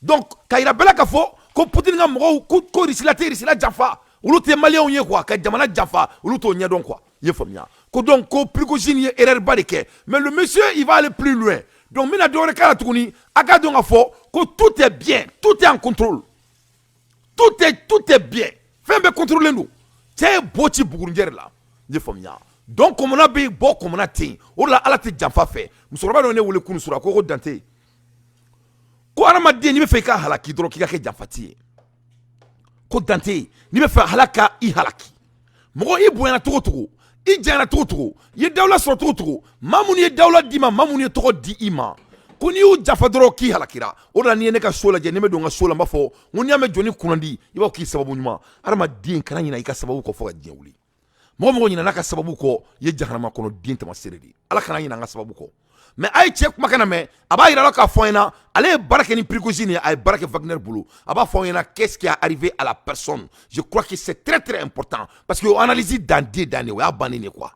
Donc k'a yira bɛɛ la k'a fɔ ko Poutine ka mɔgɔw ko Russie la tɛ Russie la janfa. Olu tɛ maliyɛnw ye quoi, ka jamana janfa, olu t'o ɲɛdɔn quoi. I ye faamuya. Ko donc ko Prigojine ye erreur ba de kɛ. Mais le monsieur, il va aller plus loin. Donc n bɛna dɔ wɛrɛ k'a la tuguni, a k'a dɔn k'a fɔ ko tout est bien, tout est en contrôle. Tout est bien. Fɛn bɛɛ contrôlé don. Cɛ ye bo ci bugurinjɛ de la. I ye faamuya. Donc kɔmɔna bɛ yen, bɔ kɔmɔna tɛ yen. O de la Ala tɛ janfa fɛ. Musokɔrɔba dɔ ye ne wele kunun sura ko Dante. Ko hadamaden n'i bɛ fɛ i ka halaki dɔrɔn k'i ka kɛ janfati ye. Ko dante n'i bɛ fɛ ala ka i halaki, mɔgɔ i bonyana cogo cogo, i janyana cogo cogo, i ye dawula sɔrɔ cogo cogo, maa minnu ye dawula d'i ma, maa minnu ye tɔgɔ di i ma, ko n'i y'u jafa dɔrɔn k'i halakira. O de la n'i ye ne ka so lajɛ, ni bɛ don n ka so la, n b'a fɔ n ko n'i y'a mɛn jɔnni kunnandi, i b'a fɔ k'i sababu ɲuman. Hadamaden kana ɲinɛ i ka sababu kɔ fo ka diɲɛ wuli. Mɔgɔ mɔgɔ ɲinɛna ka sababu kɔ, i ye jahanama kɔnɔ den tamaseere de ye. Ala kana ɲinɛ an ka sababu kɔ. Mais a ye cɛ kumakan na mɛn, a b'a yira la k'a fɔ an ɲɛna ale ye baara kɛ ni Prigojine ye, a ye baara kɛ Wagner bolo. A b'a fɔ an ɲɛna qu'est-ce qui est arrivé à la personne. Je crois que c'est très très important parce que o analyse dan den dan de, o y'a bannen de quoi.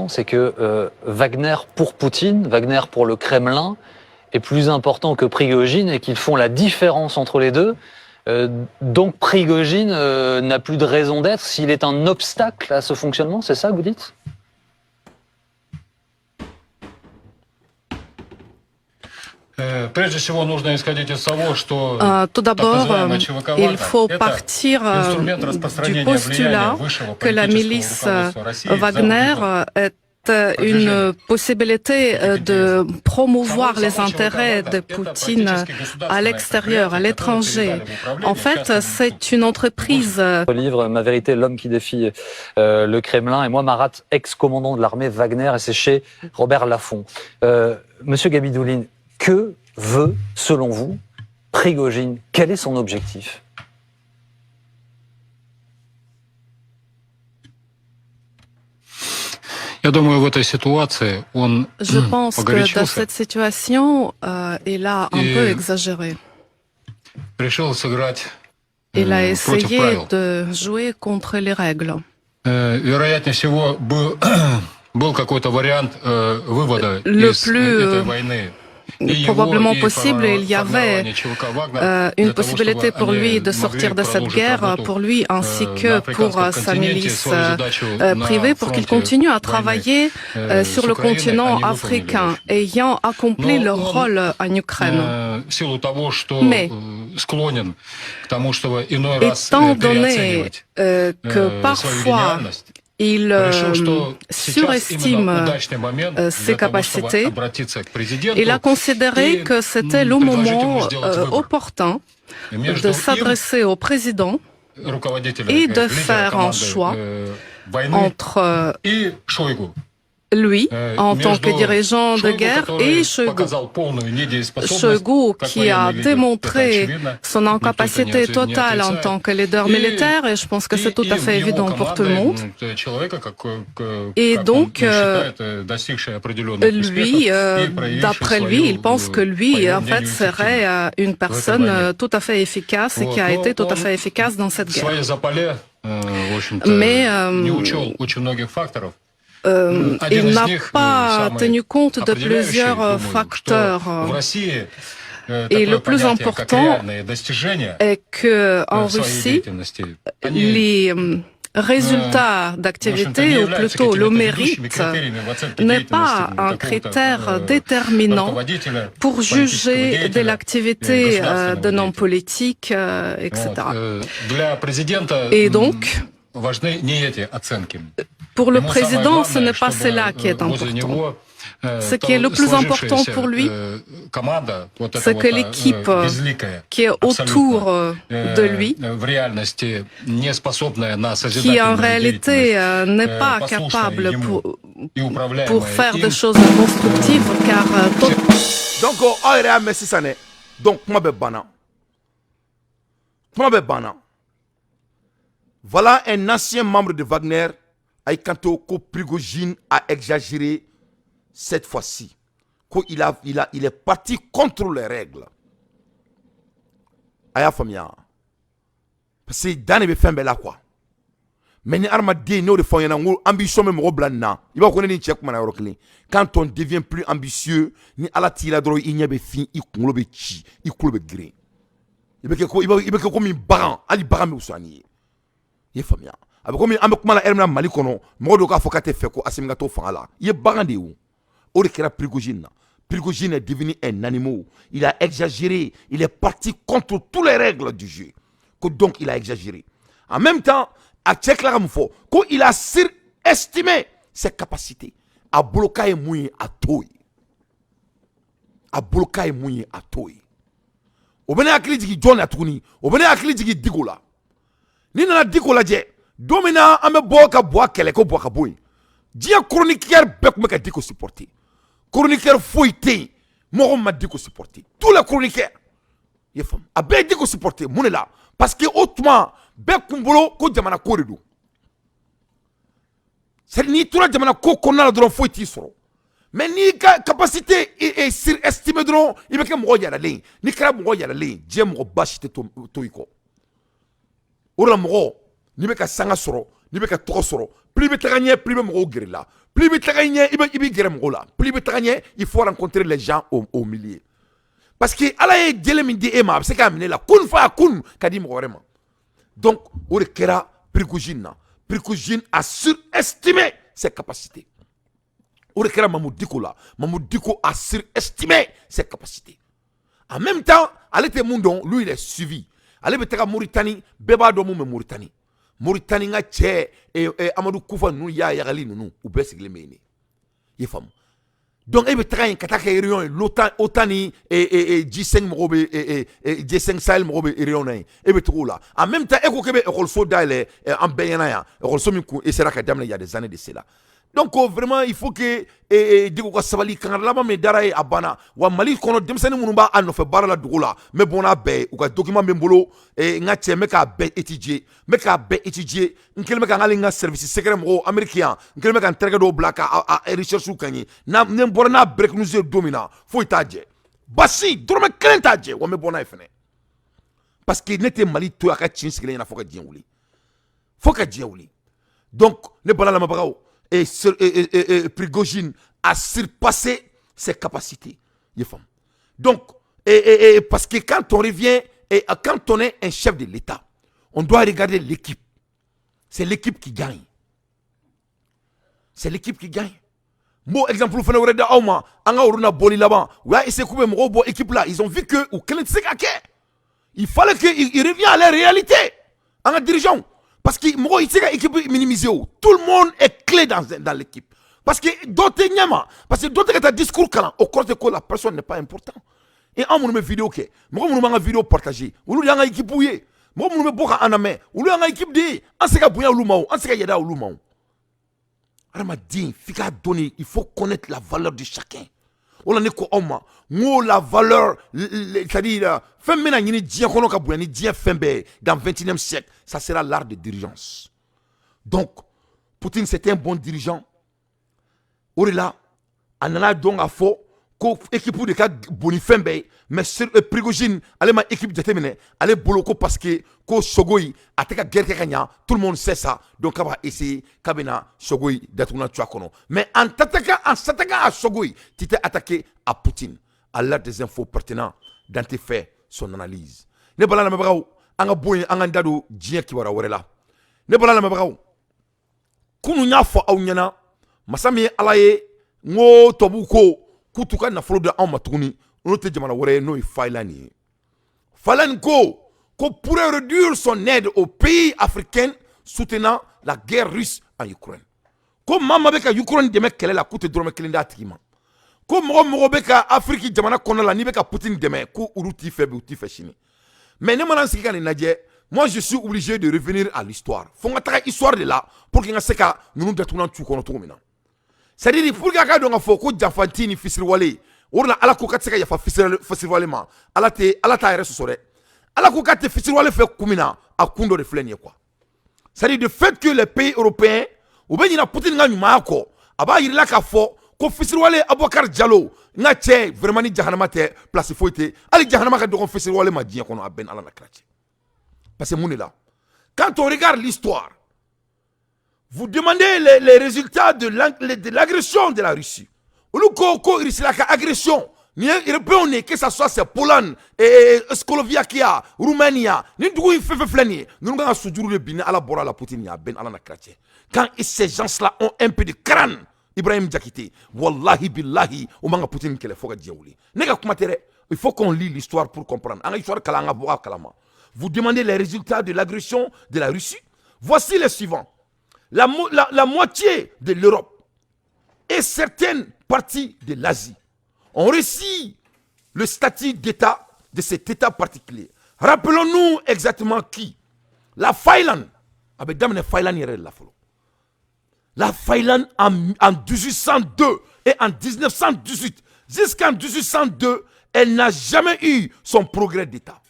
C'est que Wagner pour Poutine, Wagner pour le Kremlin est plus important que Prigojine et qu'ils font la différence entre les deux. Donc Prigojine n'a plus de raison d'être s'il est un obstacle à ce fonctionnement, c'est ça que vous dites? Прежде всего нужно исходить из того, что Tout d'abord, il faut partir du postulat que la milice Wagner est une possibilité de promouvoir les intérêts de Poutine à l'extérieur, à l'étranger. En fait, c'est une entreprise. Livre Ma vérité, l'homme qui défie le Kremlin, et moi, Marat, ex-commandant de l'armée Wagner, et c'est chez Robert Laffont. Monsieur Gabidouline, que veut, selon vous, Prigojine? Quel est son objectif? Я думаю, в этой ситуации он Je pense que dans погорячился cette situation, il a un Et peu exagéré. Решил сыграть Il a против essayé правил. De jouer contre les règles. Вероятнее всего, был какой-то вариант вывода Le из plus, этой войны. И его, probablement и possible, il y avait формирование ЧВК «Вагнер» une для того, possibilité чтобы pour они lui de могли sortir de cette продолжить guerre, работу, pour lui ainsi que на pour африканском sa континенте, milice свою задачу на privée, pour qu'il фронте continue à войны, travailler с sur le Украиной continent они выполнили, africain, в общем. Ayant accompli Но leur он, rôle en Ukraine. В силу того, что Mais склонен к тому, чтобы иной раз étant donné переоценивать que свою parfois гениальность, il решил, что сейчас surestime именно удачный момент ses для того, чтобы capacités, обратиться к президенту il a considéré и, que c'était le предложить ему moment сделать выбор opportun между de им, s'adresser au président руководителем, et de лидера faire un команды, choix войны, entre и Шойгу. Lui Э, en tant que между dirigeant de Шойгу, guerre который et Shoigu. показал полную недееспособность Shoigu как qui a военный лидер, это démontré очевидно, son никто это не incapacité не totale en отрицает. tant que leader militaire, et je pense que И c'est tout à им, fait его évident pour tout le командой, monde. Человека, Et как он donc, считает, достигший определенных Lui, успехов и проявивший d'après lui, свою, il pense que по lui, его en fait, мнению, serait эффективность une в этой personne войне. Tout à fait efficace et Вот, qui a но été tout à он fait efficace dans cette в guerre. своей запале, в общем-то, Mais, не учел очень многих факторов. Один Il из n'a них, pas самый tenu compte de определяющий, plusieurs думаю, что facteurs. в России Et такое le plus понятие, как important реальные достижения est que en в своей Russie, деятельности, они, les résultats в общем-то, d'activité, не ou являются plutôt le какими-то ведущими mérite, критериями в оценке n'est деятельности pas un какого-то, critère déterminant руководителя, pour политического juger de деятеля, l'activité государственного d'un homme деятеля. Politique, etc. Вот, для президента Et donc, важны не эти оценки. Pour le Ему самое président, ce главное, n'est pas чтобы, cela qui est возле important. него, Ce qui est le plus important сложившаяся, pour lui, команда, вот эта c'est вот, que l'équipe безликая, qui est autour de lui, в реальности не способная на qui en созидательную réalité деятельность n'est pas послушная capable ему и управляемая pour faire им, des choses constructives, car Donc aw yɛrɛ y'a mɛn sisan dɛ. Donc kuma bɛ banna, kuma bɛ banna. Voilà un ancien membre de Wagner a i kanto ko Prigojine a exagéré cette fois-ci, ko il est parti contre les règles. A y'a faamuya, parce que dan de bɛ fɛn bɛɛ la quoi. Mais ni hadamaden, n'o de fɔ aw ɲɛna n ko ambition bɛ mɔgɔ bila nin na. I b'a fɔ ko ne ni n cɛ kumana yɔrɔ kelen, quand on devient plus ambitieux, ni Ala t'i la dɔrɔn, i ɲɛ bɛ fin, i kunkolo bɛ ci, i kulo bɛ girin, i bɛ kɛ komi bagan, hali bagan bɛ fisaya n'i ye. I ye faamuya? A bɛ komi an bɛ kuma la heure min na Mali kɔnɔ, mɔgɔ dɔw k'a fɔ k'a tɛ fɛ ko Assimi ka to fanga la. I ye bagan de ye o. O de kɛra Prigojine na. Prigojine est devenu un animal, il a exagéré, il est parti contre toutes les règles du jeu, ko donc il a exagéré. En même temps, a cɛ tila ka mun fɔ? Ko il a surestimé ses capacités. A bolo k'a ye mun ye, a t'o ye. A bolo k'a ye mun ye, a t'o ye. O bɛ ne hakili jigin jɔn na tuguni? O bɛ ne hakili jigin Diko la. N'i nana Diko lajɛ, don min na an bɛ bɔ ka Buwa kɛlɛ, ko Buwa ka bɔ yen, diɲɛ chroniqueur bɛɛ tun bɛ ka Diko supporter. Chroniqueur foyi tɛ yen mɔgɔ ma Diko supporter. Tous les chroniqueurs, i ye faamu, a bɛɛ ye Diko supporter. Mun de la? Parce que o tuma bɛɛ kun bolo ko jamana ko de don. C'est n'i tora jamana ko kɔnɔna la dɔrɔn, foyi t'i sɔrɔ. Mais n'i ka capacité est surestimée dɔrɔn, i bɛ kɛ mɔgɔ yɛlɛlen ye. N'i kɛra mɔgɔ yɛlɛlen ye, diɲɛ mɔgɔ baasi tɛ to i kɔ. O de la, mɔgɔ n'i bɛ ka sanga sɔrɔ, n'i bɛ ka tɔgɔ sɔrɔ, plus i bɛ taga ɲɛ, plus i bɛ mɔgɔw gɛrɛ la. Plus i bɛ taga ɲɛ, i bɛ gɛrɛ mɔgɔw la. Plus i bɛ taga ɲɛ, il faut rencontrer les gens au milieu, parce que Ala ye jelen min di e ma, a bɛ se k'a minɛ e la kun fa kun ka di mɔgɔ wɛrɛ ma. Donc o de kɛra Prigojine na. Prigojine a surestimé ses capacités. O de kɛra Mahmoud Dicko la. Mahmoud Dicko a surestimé ses capacités. En même temps, ale tɛ mun dɔn, lui, il est suivi. Ale bɛ taga Mauritanie, bɛɛ b'a dɔn mun bɛ Mauritanie. Mauritanie ka cɛ Amadu Kufa ninnu, y'a yagali ninnu, u bɛɛ sigilen bɛ yen de, i ye faamu. Donc e bɛ taga yen ka taa kɛ réunion ye, l'OTAN, OTAN ni G5 mɔgɔw bɛ, G5 Sahel mɔgɔw bɛ réunion na yen, e bɛ taga o la. En même temps, e ko k'e bɛ école dayɛlɛ an bɛɛ ɲɛna yan, école min kun sera ka daminɛ il y a des années de cela. Donc vraiment, il faut que Diko ka sabali. Kangari laban min dara ye, a banna wa. Mali kɔnɔ, denmisɛnnin minnu b'a nɔfɛ baara la dugu la, n bɛ bɔ n'a bɛɛ ye. U ka document bɛ n bolo, n ka cɛ, n bɛ k'a bɛɛ étudier, n bɛ k'a bɛɛ étudier. N kɛlen bɛ ka n hali n ka service secret mɔgɔw Amérique yan, n kɛlen bɛ ka n terikɛ dɔw bila ka a recherche kɛ n ye. Ni n bɔra n'a break news ye don min na, foyi t'a jɛ, basi dɔrɔmɛ kelen t'a jɛ wa. N bɛ bɔ n'a ye fɛnɛ, parce que ne tɛ Mali to a ka ci sigilen ɲɛna fo ka diɲɛ wuli, fo ka diɲɛ wuli. Donc ne bala lamɛnbagaw, et Prigojine a surpassé ses capacités. Donc, parce que quand on revient, et quand on est un chef de l'État, on doit regarder l'équipe. C'est l'équipe qui gagne. C'est l'équipe qui gagne. Bon, exemple fana wɛrɛ da aw ma, an ka olu na bɔli laban, u y'a essayé k'u bɛ mɔgɔw bɔ équipe la. Ils ont vu que u kelen tɛ se ka kɛ. Il fallait qu'ils reviennent à la réalité, an ka dirigeants, parce que mɔgɔ i tɛ se ka équipe minimiser o. Tout le monde est clé dans l'équipe, parce que dɔ tɛ ɲɛma, parce que dɔ tɛ ka taa discours kalan, o kɔrɔ tɛ ko la personne n'est pas important. Et an minnu bɛ vidéo kɛ, mɔgɔ minnu b'an ka vidéo partager, olu de y'an ka équipe ye. Mɔgɔ minnu bɛ bɔ ka an lamɛn, olu y'an ka équipe de ye. An se ka bonya olu ma o, an se ka yɛlɛ olu ma o. Hadamaden, f'i k'a dɔn, il faut connaître la valeur de chacun. O la ne ko aw ma, n ko la valeur, c'est-à-dire fɛn bɛna ɲini diɲɛ kɔnɔ ka bonya ni diɲɛ fɛn bɛɛ ye dans 21e siècle, ça sera l'art de dirigeance. Donc Poutine, c'était un bon dirigeant. O de la a nana dɔn k'a fɔ ko équipe de ka bon ni fɛn bɛɛ ye. Mais sur Prigojine, ale ma équipe jateminɛ. Ale bolo ko parce que ko Sukhoi a tɛ ka guerre kɛ ka ɲa, tout le monde sait ça, donc k'a b'a essayer k'a bɛna Sukhoi datugulan tu a kɔnɔ. Mais en s'attaquant à Sukhoi, tu t'es attaqué à Poutine. À l'heure des infos pertinentes, Dante fait son analyse. Ne bala lamɛnbagaw, an ka bɔ yen, an k'an da don diɲɛ kibaruya wɛrɛ la. Ne bala lamɛnbagaw, kunun y'a fɔ aw ɲɛna, masa min ye Ala ye, n ko tubabuw ko k'u t'u ka nafolo di anw ma tuguni, n'o tɛ jamana wɛrɛ ye, n'o ye Finlande ye. Finlande ko pourrait réduire son aide aux pays africains soutenant la guerre russe en Ukraine. Ko maa maa bɛ ka Ukraine dɛmɛ kɛlɛ la, k'u tɛ dɔrɔmɛ kelen d'a tigi ma. Ko mɔgɔ mɔgɔ bɛ ka Afiriki jamana kɔnɔna la, n'i bɛ ka Poutine dɛmɛ, ko olu t'i fɛ bi, u t'i fɛ sini. Mais ne mana n sigi ka nin lajɛ, moi, je suis obligé de revenir à l'histoire. Fo n ka taga histoire de la pour que n ka se ka ninnu datugulan tu kɔnɔ cogo min na. C'est à dire, pour que a ka dɔn k'a fɔ ko janfanti ni fisiriwale, o de la Ala ko k'a tɛ se ka yafa fisiriwale ma. Ala tɛ, Ala t'a yɛrɛ sɔsɔ dɛ. Ala ko k'a tɛ fisiriwale fɛ kun min na, a kun dɔ de filɛ nin ye quoi. C'est à dire, le fait que les pays européens u bɛ ɲina Poutine ka ɲumanya kɔ, a b'a yirila k'a fɔ ko fisiriwale Abubakar Jalo, n ka cɛ, vraiment, ni jahanama tɛ, place foyi tɛ, hali jahanama ka dɔgɔ fisiriwale ma diɲɛ kɔnɔ. A bɛɛ ni Ala na kira cɛ. Parce que mun de la, quand on regarde l'histoire, vous demandez les résultats de l'agression de la Russie, olu ko Russie la ka agression ni ye européens de, que ça soit c'est Pologne et Slovaquie, Roumanie, ni dugu in fɛn fɛn filɛ nin ye, ninnu kan ka sujuru de bin ni Ala bɔra la Poutine ye. A bɛɛ ni Ala na kira cɛ. Quand ces gens-là ont un peu de crâne, Ibrahim Diakité, wallahi billahi, o man ka Poutine kɛlɛ fo ka diɲɛ wuli. Ne ka kuma tɛ dɛ. Il faut qu'on lit l'histoire pour comprendre. An ka histoire kalan, an ka bɔ a kalama. Vous demandez les résultats de l'agression de la Russie, voici les suivants: la moitié de l'Europe et certaines parties de l'Asie ont reçu le statut d'État de cet État particulier. Rappelons-nous exactement qui. La Finlande, a bɛ daminɛ Finlande yɛrɛ de la fɔlɔ. La Finlande en 1802 et en 1918, jusqu'en 1802, elle n'a jamais eu son progrès d'État.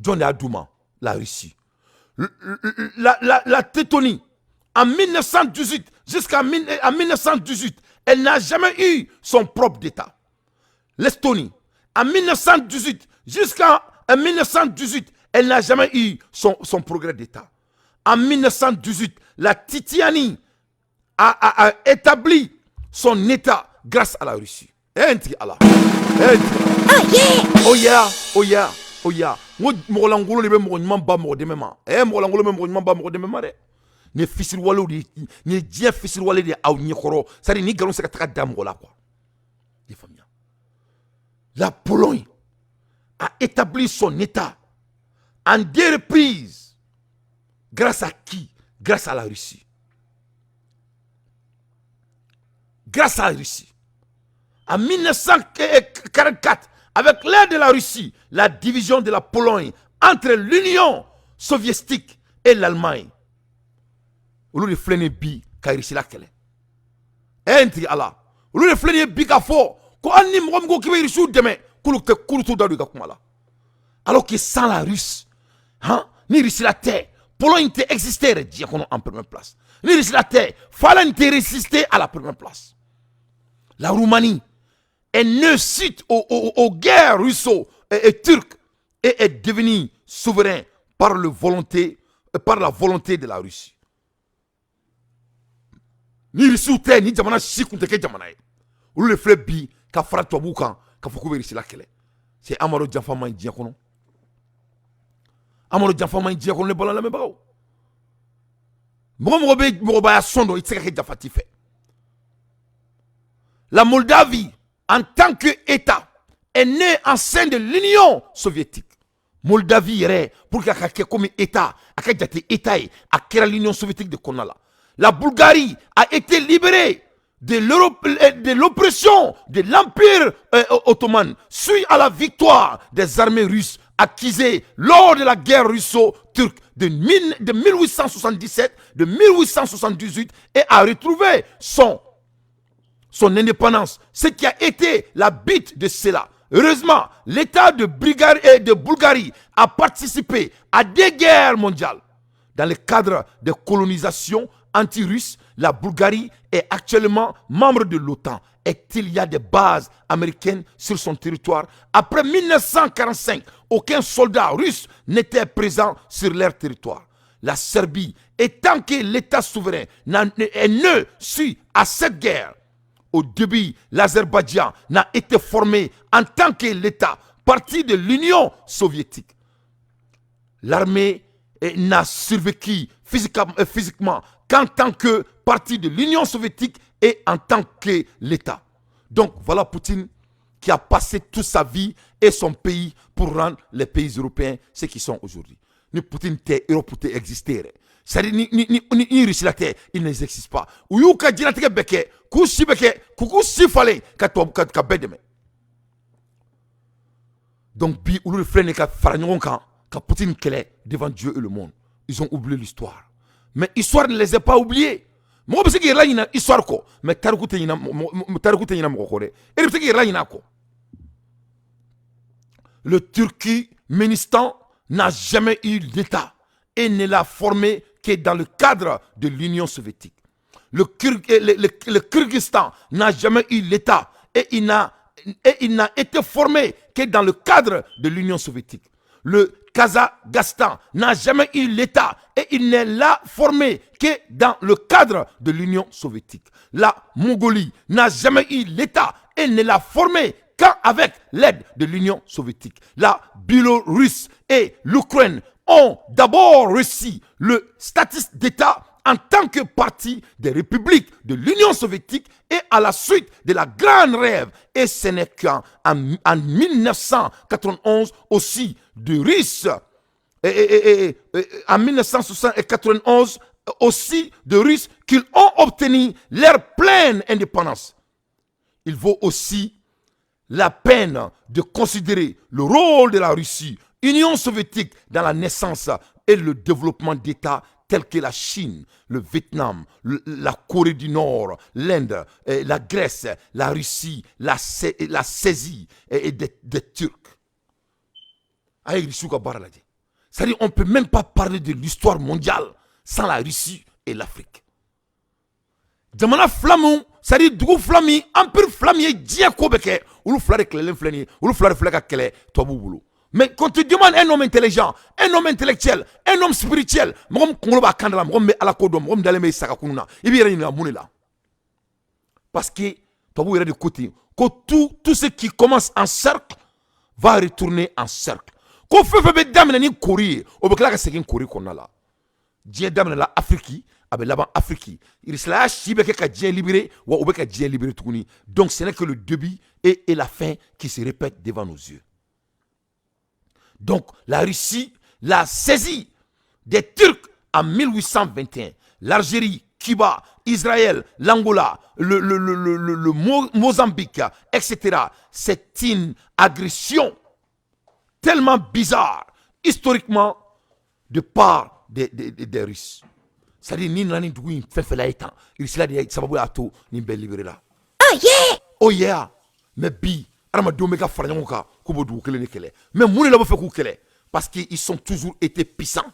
Jɔn de y'a d'u ma? La Russie. La Lettonie, en 1918 jusqu'en 1918, elle n'a jamais eu son propre d'État. L'Estonie, en 1918 jusqu'en 1918, elle n'a jamais eu son progrès d'État. En 1918, la Tchétchénie a établi son État grâce à la Russie. Eh, Allah. Eh, oh yeah! Oh yeah! Oh yeah! Oh yeah! N ko mɔgɔlankolon de bɛ mɔgɔ ɲuman ba mɔgɔ dɛmɛ ma. Eh, mɔgɔlankolon bɛ mɔgɔ ɲuman ba mɔgɔ dɛmɛ ma dɛ. Nin ye fisiriwalew de ye, nin ye diɲɛ fisiriwale de ye aw ɲɛkɔrɔ. C'est à dire ni nkalon se ka taga da mɔgɔ la quoi. I faamuya? La Pologne a établi son État en deux reprises. Grâce à qui? Grâce à la Russie. Grâce à la Russie. En 1944, avec l'aide de la Russie, la division de la Pologne entre l'Union soviétique et l'Allemagne. Olu de filɛ nin ye bi ka Russie la kɛlɛ. Ɛ n tigi Ala. Olu de filɛ nin ye bi ka fɔ ko hali ni mɔgɔ min ko k'i bɛ Russiw dɛmɛ, k'olu tɛ, k'olu t'u da don i ka kuma la. Alors que sans la Russe, hein, ni Russie la tɛ, Pologne tɛ exister yɛrɛ diɲɛ kɔnɔ en première place. Ni Russie la tɛ, Finlande tɛ résister à la première place. La Roumanie est née suite aux guerres russo et turques et est devenue souverain par la volonté de la Russie. Ni Russiw tɛ, ni jamana si kun tɛ kɛ jamana ye. Olu de filɛ bi ka fara tubabuw kan ka fɔ k'u bɛ Russie la kɛlɛ. C'est Amadu janfa man ɲi diɲɛ kɔnɔ. Amadu janfa man ɲi diɲɛ kɔnɔ, ne bala lamɛnbagaw. Mɔgɔ mɔgɔ bɛ mɔgɔbaya sɔn dɔn, i tɛ se ka kɛ jafati fɛ. La Moldavie, en tant qu'État, est née en sein de l'Union soviétique. Moldavie yɛrɛ, pour que a ka kɛ comme État, a ka jate État ye, a kɛra l'Union soviétique de kɔnɔna la. La Bulgarie a été libérée de l'oppression de l'Empire ottoman suite à la victoire des armées russes acquisées lors de la guerre russo-turque de 1877, de 1878 et a retrouvé son indépendance, ce qui a été la bite de cela. Heureusement, l'État de Bulgarie a participé à des guerres mondiales. Dans le cadre de colonisation anti-russe, la Bulgarie est actuellement membre de l'OTAN. Est-il y a des bases américaines sur son territoire? Après 1945, aucun soldat russe n'était présent sur leur territoire. La Serbie, étant que l'État souverain, est né suite à cette guerre. Au début, l'Azerbaïdjan n'a été formé en tant que l'État, partie de l'Union soviétique. L'armée n'a survécu physiquement qu'en tant que partie de l'Union soviétique et en tant que l'État. Donc voilà Poutine qui a passé toute sa vie et son pays pour rendre les pays européens ce qu'ils sont aujourd'hui. Ni Poutine tɛ, Europe tɛ exister. C'est-à-dire ni Russie la tɛ, il n'existe pas. U y'u ka diɲɛlatigɛ bɛɛ kɛ, k'u si bɛɛ kɛ, k'u si falen ka tubabu ka bɛɛ dɛmɛ. Donc bi olu de filɛ nin ye ka fara ɲɔgɔn kan ka Poutine kɛlɛ devant Dieu et le monde. Ils ont oublié l'histoire. Mais histoire ne les a pas oubliés. Mɔgɔ bɛ se k'i yɛrɛ ɲinɛ histoire kɔ, mais tariku tɛ ɲinɛ, tariku tɛ ɲinɛ mɔgɔ kɔ dɛ. E de bɛ se k'i yɛrɛ ɲinɛ a kɔ. Le Turkménistan n'a jamais eu d'État et ne l'a formé que dans le cadre de l'Union soviétique. Le Kyrgyzstan n'a jamais eu l'État et il n'a été formé que dans le cadre de l'Union soviétique. Le Kazakhstan n'a jamais eu l'État et il n'est là formé que dans le cadre de l'Union soviétique. La Mongolie n'a jamais eu l'État et ne l'a formé qu'avec l'aide de l'Union soviétique. La Biélorussie et l'Ukraine ont d'abord reçu le statut d'État en tant que partie des républiques de l'Union soviétique et à la suite de la Grande Rêve. Et ce n'est qu'en en 1991 aussi de Russes, et en 1991 aussi de Russes qu'ils ont obtenu leur pleine indépendance. Il vaut aussi la peine de considérer le rôle de la Russie Union soviétique dans la naissance et le développement d'États tels que la Chine, le Vietnam, la Corée du Nord, l'Inde, la Grèce, la Russie, la saisie et des Turcs. C'est-à-dire on ne peut même pas parler de l'histoire mondiale sans la Russie et l'Afrique. Jamana fila min, c'est-à-dire dugu fila min, empire fila min ye diɲɛ ko bɛɛ kɛ, olu fila de kɛlɛlen filɛ nin ye, olu fila de filɛ ka kɛlɛ tubabuw bolo. Mais quand tu demandes un homme intelligent, un homme intellectuel, un homme spirituel, mɔgɔ min kunkolo b'a kan da la, mɔgɔ min bɛ Ala ko dɔn, mɔgɔ min dalen bɛ saga kunun na, i b'i yɛrɛ ɲininka mun de la? Parce que tubabuw yɛrɛ de ko ten ko tout ce qui commence en cercle va retourner en cercle. Ko fɛn fɛn bɛ daminɛ ni kori ye, o bɛ tila ka segin kori kɔnɔna la. Diɲɛ daminɛla Afiriki, a bɛ laban Afiriki. Irisila si bɛ kɛ ka diɲɛ libéré, wa u bɛ ka diɲɛ libéré tuguni. Donc ce n'est que le début et la fin qui se répètent devant nos yeux. Donc la Russie l'a saisi des Turcs en 1821. L'Algérie, Cuba, Israël, l'Angola, le Mozambique, etc. C'est une agression tellement bizarre, historiquement, de part des Russes. C'est-à-dire, ni nana ni dugu in fɛn fɛn la ye tan, Russie de ye sababu y'a to nin bɛɛ libéré la. Oh yeah! Oh yeah! Mais bi, adamadenw bɛ ka fara ɲɔgɔn kan k'u b'o dugu kelen de kɛlɛ. Mais mun de la b'a fɛ k'u kɛlɛ? Parce qu'ils sont toujours été puissants.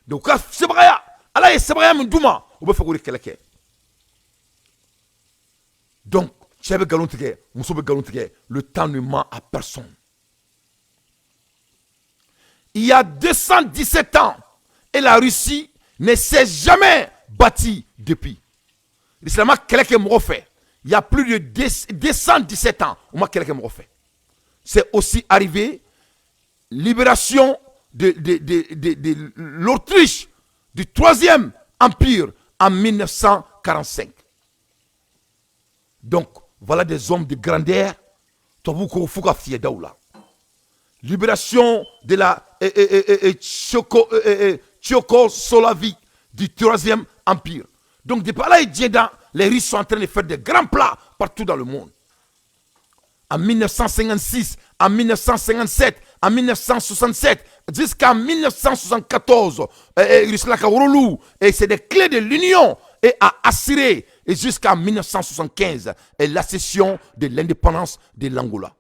Donc, u ka sebagaya, Ala ye sebagaya min d'u ma, u bɛ fɛ k'o de kɛlɛ kɛ. Donc, cɛ bɛ nkalon tigɛ, muso bɛ nkalon tigɛ, le temps ne ment à personne. Il y a 217 ans, et la Russie ne s'est jamais bâtie depuis. L'islam kɛlɛ kɛ mɔgɔ fɛ. Il y a plus de 217 ans, u ma kɛlɛ kɛ mɔgɔ fɛ. C'est aussi arrivé libération de l'Autriche du Troisième Empire en 1945. Donc, voilà des hommes de grandeur. Tubabu ko f'u ka fiyɛ daw la. Libération de la Tchécoslovaquie du Troisième Empire. Donc, depuis là, les Russes sont en train de faire des grands plats partout dans le monde. En 1956, en 1957, en 1967, jusqu'en 1974, et c'est des clés de l'Union et a assuré et jusqu'en 1975 et l'accession de l'indépendance de l'Angola.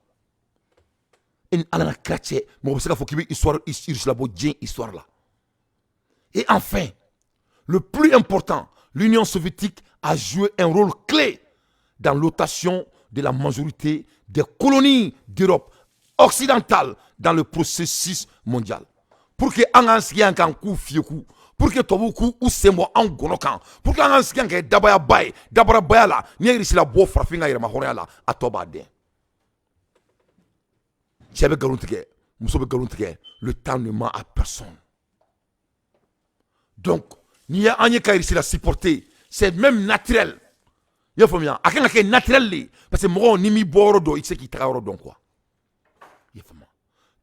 Ala na kira cɛ, mɔgɔ bɛ se k'a fɔ k'i bɛ histoire Russie labɔ diɲɛ histoire la. Et enfin, le plus important, l'Union soviétique a joué un rôle clé dans l'dotation de la majorité des colonies d'Europe occidentale dans le processus mondial. Pour que an k'an sigi yan k'an k'u fiyeku, pour que tubabuw k'u u sen bɔ an gɔnɔ kan, pour que an k'an sigi yan kɛ dabayaba ye, dabarabaya la, n'i ye Russie labɔ farafin ka yɛrɛma hɔrɔnya la, a tɔ b'a dɛn. Cɛ bɛ nkalon tigɛ, muso bɛ nkalon tigɛ, le temps ne ment à personne. Donc, n'i ye an ye ka Russie la supporter, c'est même naturel. I y'a faamuya, a kan ka kɛ naturel de, parce que mɔgɔw n'i m'i bɔ yɔrɔ dɔn, i tɛ se k'i taga yɔrɔ dɔn quoi. I y'a faamuya.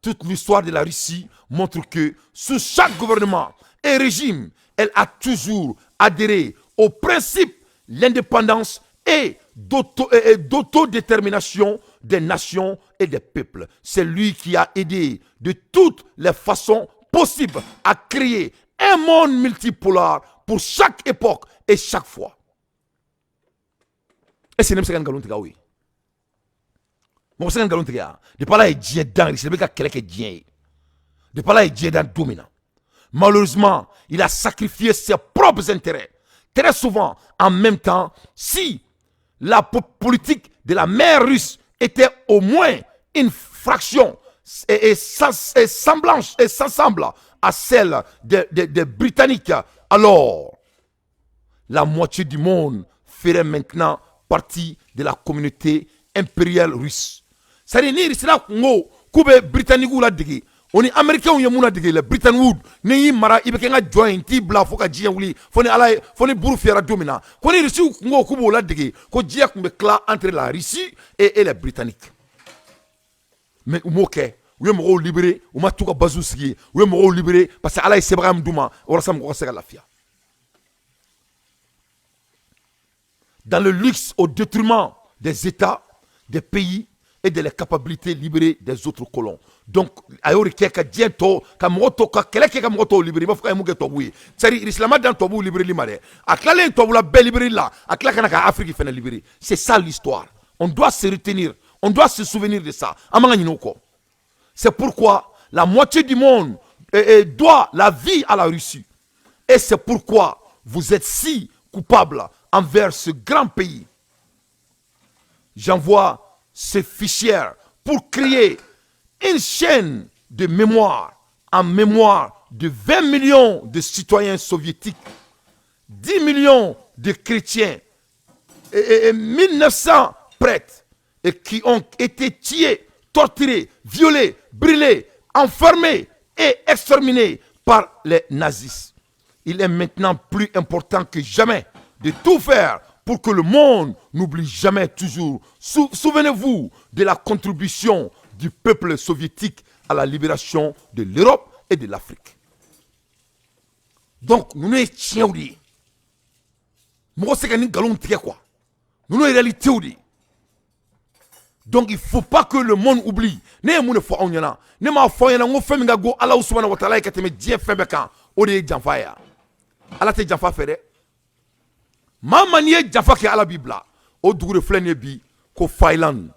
Toute l'histoire de la Russie montre que sous chaque gouvernement et régime, elle a toujours adhéré au principe l'indépendance et d'autodétermination des nations et des peuples. C'est lui qui a aidé de toutes les façons possibles à créer un monde multipolaire pour chaque époque et chaque fois. Est-ce que ne bɛ se ka nkalon tigɛ aw ye? Mɔgɔ bɛ se ka nkalon tigɛ yan? Depuis Ala ye diɲɛ dan, Russie bɛ ka kɛlɛ kɛ diɲɛ ye. Depuis Ala ye diɲɛ dan don min na. Malheureusement, il a sacrifié ses propres intérêts. Très souvent, en même temps, si la politique de la mer russe était au moins une fraction et semblante et s'assemble à celle des Britanniques, alors la moitié du monde ferait maintenant partie de la communauté impériale russe. C'est-à-dire, ni Russie la kun ko k'u bɛ Britanniques ladege, o ni Américains ye mun ladege la Bretton Woods, ni y'i mara i bɛ kɛ n ka jɔn ye, n t'i bila fo ka diɲɛ wuli, fo ni Ala ye, fo ni buru fiyɛra don min na, ko ni Russiw kun ko k'u b'o ladege, ko diɲɛ tun bɛ tila entre la Russie et les Britanniques. Mais u m'o kɛ, u ye mɔgɔw libéré, u ma t'u ka base sigi, u ye mɔgɔw libéré parce que Ala ye sebaaya min d'u ma walasa mɔgɔw ka se ka lafiya. Dans le luxe au détriment des États, des pays Et de les capacités libérer des autres colons. Donc a y'o de kɛ ka diɲɛ tɔ ka mɔgɔ tɔ ka kɛlɛ kɛ ka mɔgɔ tɔw libérer. I b'a fɔ k'a ye mun kɛ tubabu ye? C'est à dire, Irisi ma dan tubabuw libéreli ma dɛ. A tilalen tubabula bɛɛ libéreli la, a tila ka na ka Afrique fɛnɛ libérer. C'est ça l'histoire. On doit se retenir, on doit se souvenir de ça. An man ka ɲinɛ o kɔ. C'est pourquoi la moitié du monde doit la vie à la Russie et c'est pourquoi vous êtes si coupable envers ce grand pays. J'envoie ce fichier pour créer une chaîne de mémoire en mémoire de 20 millions de citoyens soviétiques, 10 millions de chrétiens et 1900 prêtres et qui ont été tués, torturés, violés, brûlés, enfermés et exterminés par les nazis. Il est maintenant plus important que jamais de tout faire pour que le monde n'oublie jamais toujours. Souvenez-vous de la contribution du peuple soviétique à la libération de l'Europe et de l'Afrique. Donc, ninnu ye tiɲɛw de ye. Mɔgɔ se ka nin nkalon tigɛ quoi. Ninnu ye réalitéw de ye. Donc il faut pas que le monde oublie. Ne ye mun de fɔ aw ɲɛna? Ne m'a fɔ aw ɲɛna n ko fɛn min ka go Ala subahana wa taala ye ka tɛmɛ diɲɛ fɛn bɛɛ kan, o de ye janfa ye. Ala tɛ janfa fɛ dɛ. Maa maa n'i ye janfa kɛ, Ala b'i bila. O dugu de filɛ nin ye bi ko Finlande,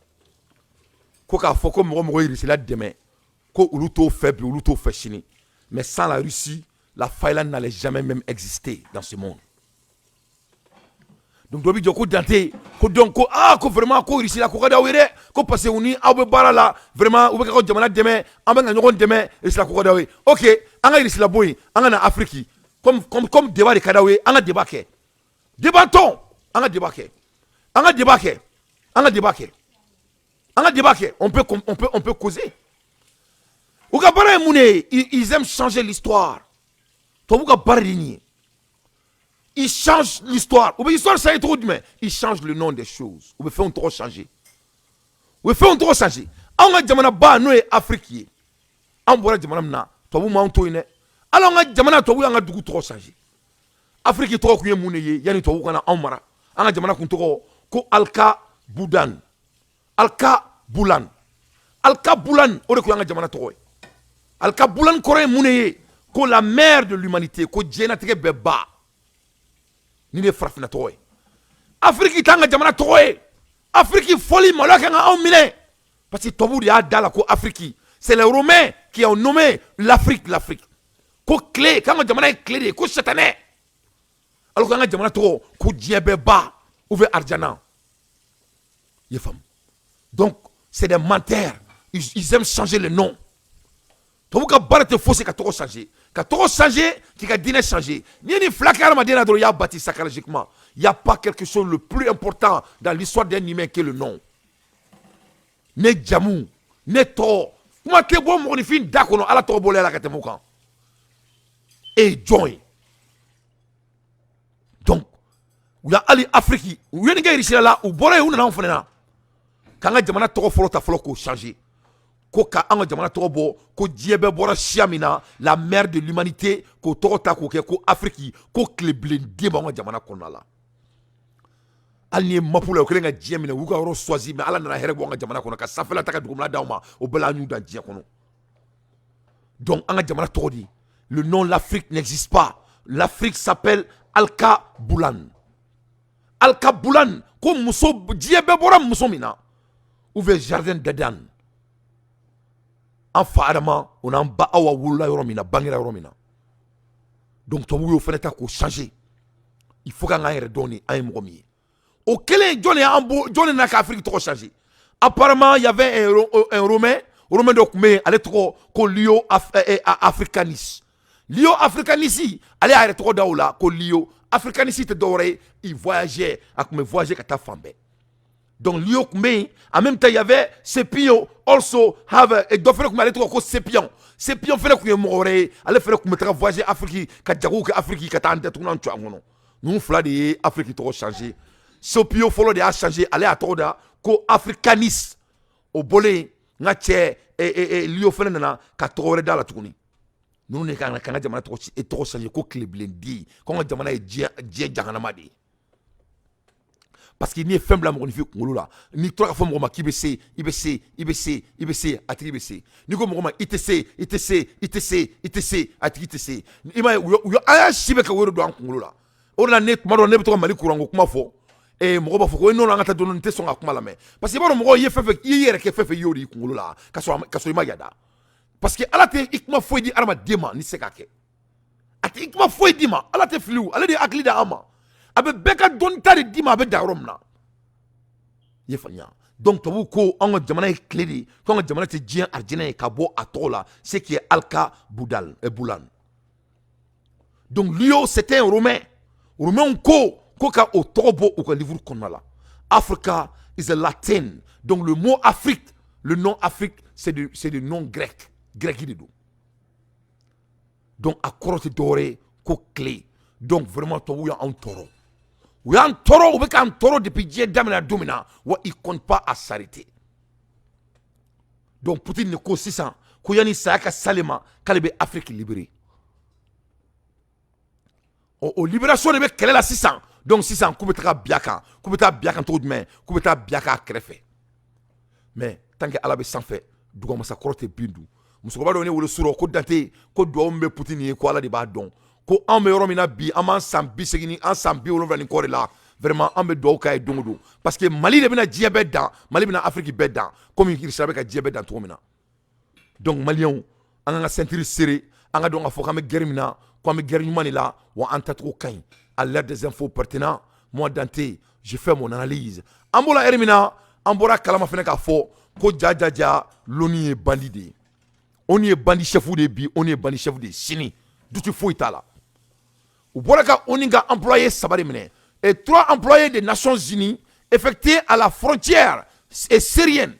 ko k'a fɔ ko mɔgɔ mɔgɔ ye Russie la dɛmɛ, ko olu t'o fɛ bi, olu t'o fɛ sini. Mais sans la Russie, la Finlande n'allait jamais même exister dans ce monde. Donc dɔ bɛ jɔ ko Dante ko donc ko aa ko vraiment ko Russie la ko ka di aw ye dɛ, ko parce que u ni aw bɛ baara la, vraiment u bɛ ka jamana dɛmɛ, an bɛ ka ɲɔgɔn dɛmɛ, Russie la ko ka di aw ye. Ok, an ka Russie la bɔ yen, an ka na Afrique. Comme débat de ka di aw ye, an ka débat kɛ. Débat tɔn, an ka débat kɛ, an ka débat kɛ, an ka débat kɛ, an ka débat kɛ. On peut causer. U ka baara ye mun de ye? Ils aiment changer l'histoire. Tubabu ka baara de ye nin ye. Ils changent l'histoire. U bɛ histoire changer cogo jumɛn? Ils changent le nom des choses. U bɛ fɛnw tɔgɔ changer, u bɛ fɛnw tɔgɔ changer. Anw ka jamanaba n'o ye Afrique ye, an bɔra jamana min na, tubabu m'anw to yen dɛ. Hali an ka jamana, tubabu y'an ka dugu tɔgɔ changer. Afrique tɔgɔ tun ye mun de ye yanni tubabu ka na anw mara? An ka jamana kun tɔgɔ ko Alka Budan, Alka Bulan, Alka Bulan. O de tun y'an ka jamana tɔgɔ ye. Alka Bulan kɔrɔ ye mun de ye? Ko la mère de l'humanité, ko diɲɛnatigɛ bɛɛ ba. Ni de ye farafinna tɔgɔ ye. Afiriki t'an ka jamana tɔgɔ ye. Afiriki fɔli, maloya kan ka anw minɛ, parce que tubabuw de y'a da la ko Afiriki. C'est les Romains qui ont nommé l'Afrique l'Afrique, ko tile, k'an ka jamana ye tile de ye, ko satanɛ, alors qu'an ka jamana tɔgɔ ko diɲɛ bɛɛ ba ou bien Arjana. I ye faamu? Donc c'est des menteurs. Ils aiment changer le nom. Tubabu ka baara tɛ fosi ka tɔgɔ changer, ka tɔgɔ changer, k'i ka diinɛ changer. N'i ye nin fila kɛ hadamaden na dɔrɔn, i y'a bâti psychologiquement. Il y a pas quelque chose le plus important dans l'histoire d'un humain que le nom. Ne jamu, ne tɔgɔ, kuma tɛ bɔ mɔgɔninfin da kɔnɔ Ala tɔgɔ bɔlen la ka tɛmɛ o kan. E ye jɔn ye? Donc u ya hali Afiriki, u ye nin kɛ Irisila la, u bɔra yen, u nana anw fana na k'an ka jamana tɔgɔ fɔlɔ ta fɔlɔ k'o changer, ko ka an ka jamana tɔgɔ bɔ ko diɲɛ bɛɛ bɔra siya min na, la mère de l'humanité, k'o tɔgɔ ta k'o kɛ ko Afiriki, ko tilebilen b'an ka jamana kɔnɔna la. Hali ni ye mapu la, u kɛlen ka diɲɛ minɛ, u y'u ka yɔrɔ choisi. Mais Ala nana hɛrɛ bɔ an ka jamana kɔnɔ ka sanfɛla ta ka dugumala d'anw ma. O bɛɛ la, an y'u dan diɲɛ kɔnɔ. Donc an ka jamana tɔgɔ di, le nom l'Afrique n'existe pas. L'Afrique s'appelle Alka Bulan, Alka Bulan, ko muso, diɲɛ bɛɛ bɔra muso min na, ou bien jardin d'Eden. An fa Adama, o n'an ba Awa wolola yɔrɔ min na, bangera yɔrɔ min na. Donc tubabuw y'o fana ta k'o changer. Il faut k'an k'an yɛrɛ dɔn ni an ye mɔgɔ min ye. O kelen, jɔn de y'an bɔ? Jɔn de nana ka Afrique tɔgɔ changer? Apparemment, il y avait un Romain, Romain dɔ tun bɛ yen, ale tɔgɔ ko Leo Africanus. Leo Africanus, ale y'a yɛrɛ tɔgɔ da o la ko Leo Africanus. Tɛ dɔwɛrɛ ye, il voyageait, a tun bɛ voyager ka taa fan bɛɛ. Donc Leo tun bɛ yen. En même temps, il y avait Scipio also have dɔ fana tun bɛ, ale tɔgɔ ko Scipion. Scipion fana tun ye mɔgɔ wɛrɛ ye, ale fana tun bɛ taga voyager Afrique ka jagow kɛ Afrique ka taa an datugu n'an cɔ an kɔnɔ. Ninnu fila de ye Afrique tɔgɔ changer. Scipio fɔlɔ de y'a changer, ale y'a tɔgɔ da ko Africanus. O bɔlen, n ka cɛ Leo fana nana ka tɔgɔ wɛrɛ da la tuguni. Ninnu de kan ka jamana tɔgɔ changer ko tilebilen di, ko an ka jamana ye diɲɛ jahanama de ye. Parce que n'i ye fɛn bila mɔgɔninfin kunkolo la, n'i tora k'a fɔ mɔgɔ ma k'i bɛ se, i bɛ se, i bɛ se, i bɛ se, a tigi bɛ se. N'i ko mɔgɔ ma i tɛ se, i tɛ se, i tɛ se, i tɛ se, a tigi tɛ se. I m'a ye, u an y'a si bɛɛ kɛ o de don an kunkolo la. O de la ne tuma dɔ ne bɛ to ka Mali kuranko kuma fɔ, mɔgɔ b'a fɔ ko non, an ka taa dɔɔni, n tɛ sɔn ka kuma lamɛn. Parce que i b'a dɔn, mɔgɔ i ye fɛn fɛn, i y'i yɛrɛ kɛ fɛn fɛn i y'o de y'i kunkolo la, ka sɔrɔ i ma yada. Parce que Ala tɛ i kuma foyi di hadamaden ma ni se k'a kɛ. A tɛ i kuma foyi d'i ma, Ala tɛ fili o, ale de ye hakili di an ma. A bɛ bɛɛ ka dɔnni ta de d'i ma, a bɛ dan yɔrɔ min na. I ye faamuya? Donc tubabuw ko an ka jamana ye tile de ye, ko an ka jamana tɛ diɲɛ arijinɛ ye ka bɔ a tɔgɔ la, ce qui est Alka Budal, Bulan. Donc Leo, c'était un Romain. Romains ko ka o tɔgɔ bɔ u ka livre kɔnɔna la. Africa is a Latin. Donc le mot Afrique, le nom Afrique, c'est le nom grec. Grec de don. Donc a kɔrɔ tɛ dɔwɛrɛ ye ko tile. Donc vraiment tubabuw y'anw tɔɔrɔ. U y'an tɔɔrɔ, u bɛ k'an tɔɔrɔ depuis diɲɛ daminɛ don min na, wa ils comptent pas à s'arrêter. Donc Poutine de ko sisan ko yanni saya ka s'ale ma k'ale bɛ Afrique libérer. O libération de bɛ kɛlɛ la sisan. Donc sisan k'u bɛ taga bin a kan, k'u bɛ taa bin a kan cogo jumɛn? K'u bɛ taa bin a kan a kɛrɛfɛ. Mais tant que Ala bɛ sanfɛ, dugamasakɔrɔ tɛ bin dun. Musokɔrɔba dɔ ye ne wele su rɔ ko Dante, ko duwawu min bɛ Poutine ye, ko Ala de b'a dɔn. Ko anw bɛ yɔrɔ min na bi, an b'an san 80 ni an san 70 ni kɔ de la. Vraiment an bɛ duwawu k'a ye don o don. Parce que Mali de bɛna diɲɛ bɛɛ dan, Mali bɛna Afrique bɛɛ dan, komi Russie bɛ ka diɲɛ bɛɛ dan cogo min na. Donc Maliyɛnw, an k'an ka ceinture serrer, an ka dɔn k'a fɔ k'an bɛ guerre min na, k'an bɛ guerre ɲuman de la, wa an tacogo ka ɲi. À l'heure des infos pertinentes, moi Dante, je fais mon analyse. An bɔra heure min na, an bɔra kalama fana k'a fɔ ko ja ja ja l'ONU ye bandit de ye. ONU ye bandit chef de ye bi, ONU ye bandit chef de ye sini. Doute foyi t'a la. U bɔra ka ONU ka employé saba de minɛ. Et trois employés des Nations Unies affectés à la frontière syrienne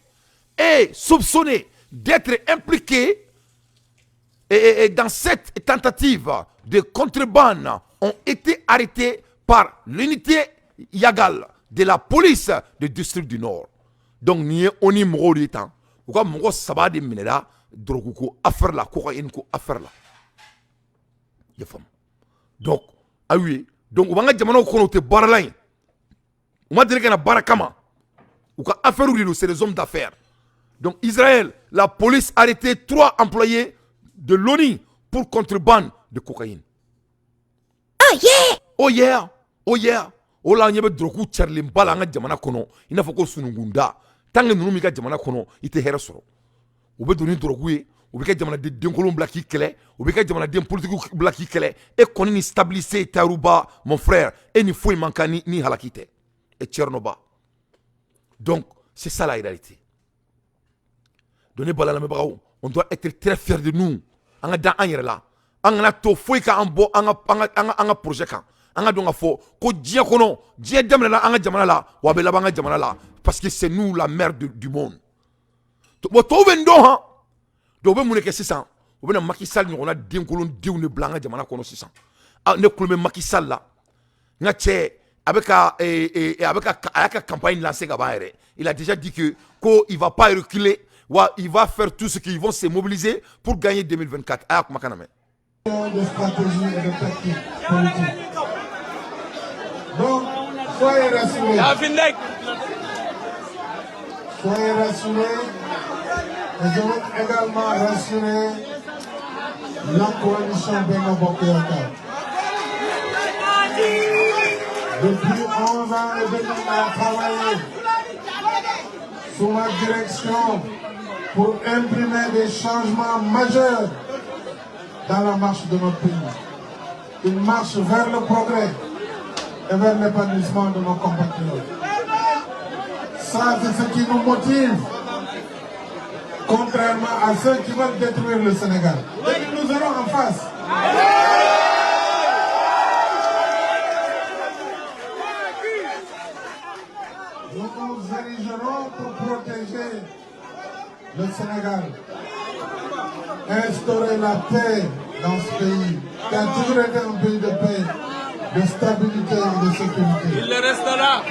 et soupçonnés d'être impliqués et dans cette tentative de contrebande ont été arrêtés par l'unité Yagal de la police du district du Nord. Donc nin ye ONU mɔgɔw de ye tan, u ka mɔgɔ saba de minɛra drogue ko affaire la, cocaïne ko affaire la. I ye faamu? Donc aw ye, donc u b'an ka jamanaw kɔnɔ, u tɛ baara la yen, u ma deli ka na baara kama, u ka affaire de don, c'est des hommes d'affaires. Donc Israël, la police a arrêté trois employés de l'ONU pour contrebande de cocaïne. Oh yeah! Oh yeah! Oh yeah! O la an ɲɛ bɛ drogue carilenba la an ka jamana kɔnɔ, i n'a fɔ ko sununkunda. Tant que ninnu b'i ka jamana kɔnɔ, i tɛ hɛrɛ sɔrɔ. U bɛ don ni drogue ye, u bɛ kɛ jamanaden denkolon bila k'i kɛlɛ, u bɛ kɛ jamanaden politigiw bila k'i kɛlɛ. E kɔni ni stabilité Tayiruba, mon frère, e ni foyi man kan ni halaki tɛ. E Tchernoba. Donc c'est ça la réalité. Donc ne bala lamɛnbagaw, on doit être très fiers de nous. An ka da an yɛrɛ la. An kana to foyi k'an bɔ an ka projet kan. An ka dɔn k'a fɔ ko diɲɛ kɔnɔ, diɲɛ daminɛna an ka jamana la, wa a bɛ laban an ka jamana la, parce que c'est nous la mère du monde. Bon, tɔw bɛ nin dɔn han. Donc u bɛ mun de kɛ sisan? U bɛna Macky Sall ɲɔgɔnna denkolon denw de bila an ka jamana kɔnɔ sisan. Ne kulo bɛ Macky Sall la, n ka cɛ, a bɛ ka a y'a ka campagne lancer ka ban yɛrɛ. Il a déjà dit que ko il va pas reculer, wa il va faire tout ce qu'ils vont se mobiliser pour gagner 2024. A y'a kumakan lamɛn. De stratégie et de tactique politique. Donc, soyez rassurés. Soyez rassurés. Et je veux également rassurer la coalition Benno Bokk Yakaar. Depuis 11 ans et demi, on a travaillé sous ma direction pour imprimer des changements majeurs dans la marche de notre pays. Une marche vers le progrès et vers l'épanouissement de nos compatriotes. Ça, c'est ce qui nous motive, contrairement à ceux qui veulent détruire le Sénégal. Et nous aurons en face. Nous nous érigerons pour protéger le Sénégal, instaurer la paix dans ce pays, qui a toujours été un pays de paix, de stabilité et de sécurité. Il le restera.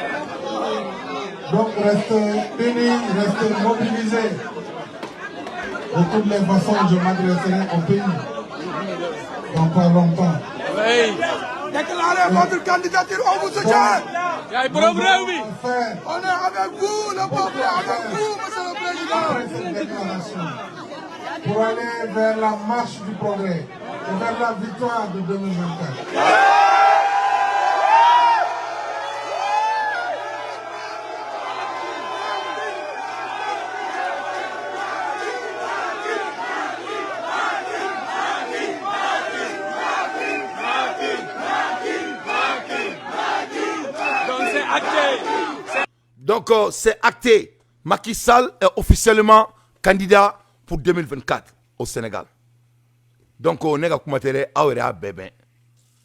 Donc restez unis, restez mobilisés. De toutes les façons, je m'adresserai au pays dans pas longtemps. Oui. Déclarez votre candidature, on vous soutient. Yaay borom réew mi. Enfin, On est avec vous, le peuple est avec vous, monsieur le président. Après cette déclaration, pour aller vers la marche du progrès et vers la victoire de 2024. Donc c'est acté. Donc c'est acté. Macky Sall est officiellement candidat pour 2024 au Sénégal. Donc ne ka kuma tɛ dɛ, aw yɛrɛ y'a bɛɛ bɛn.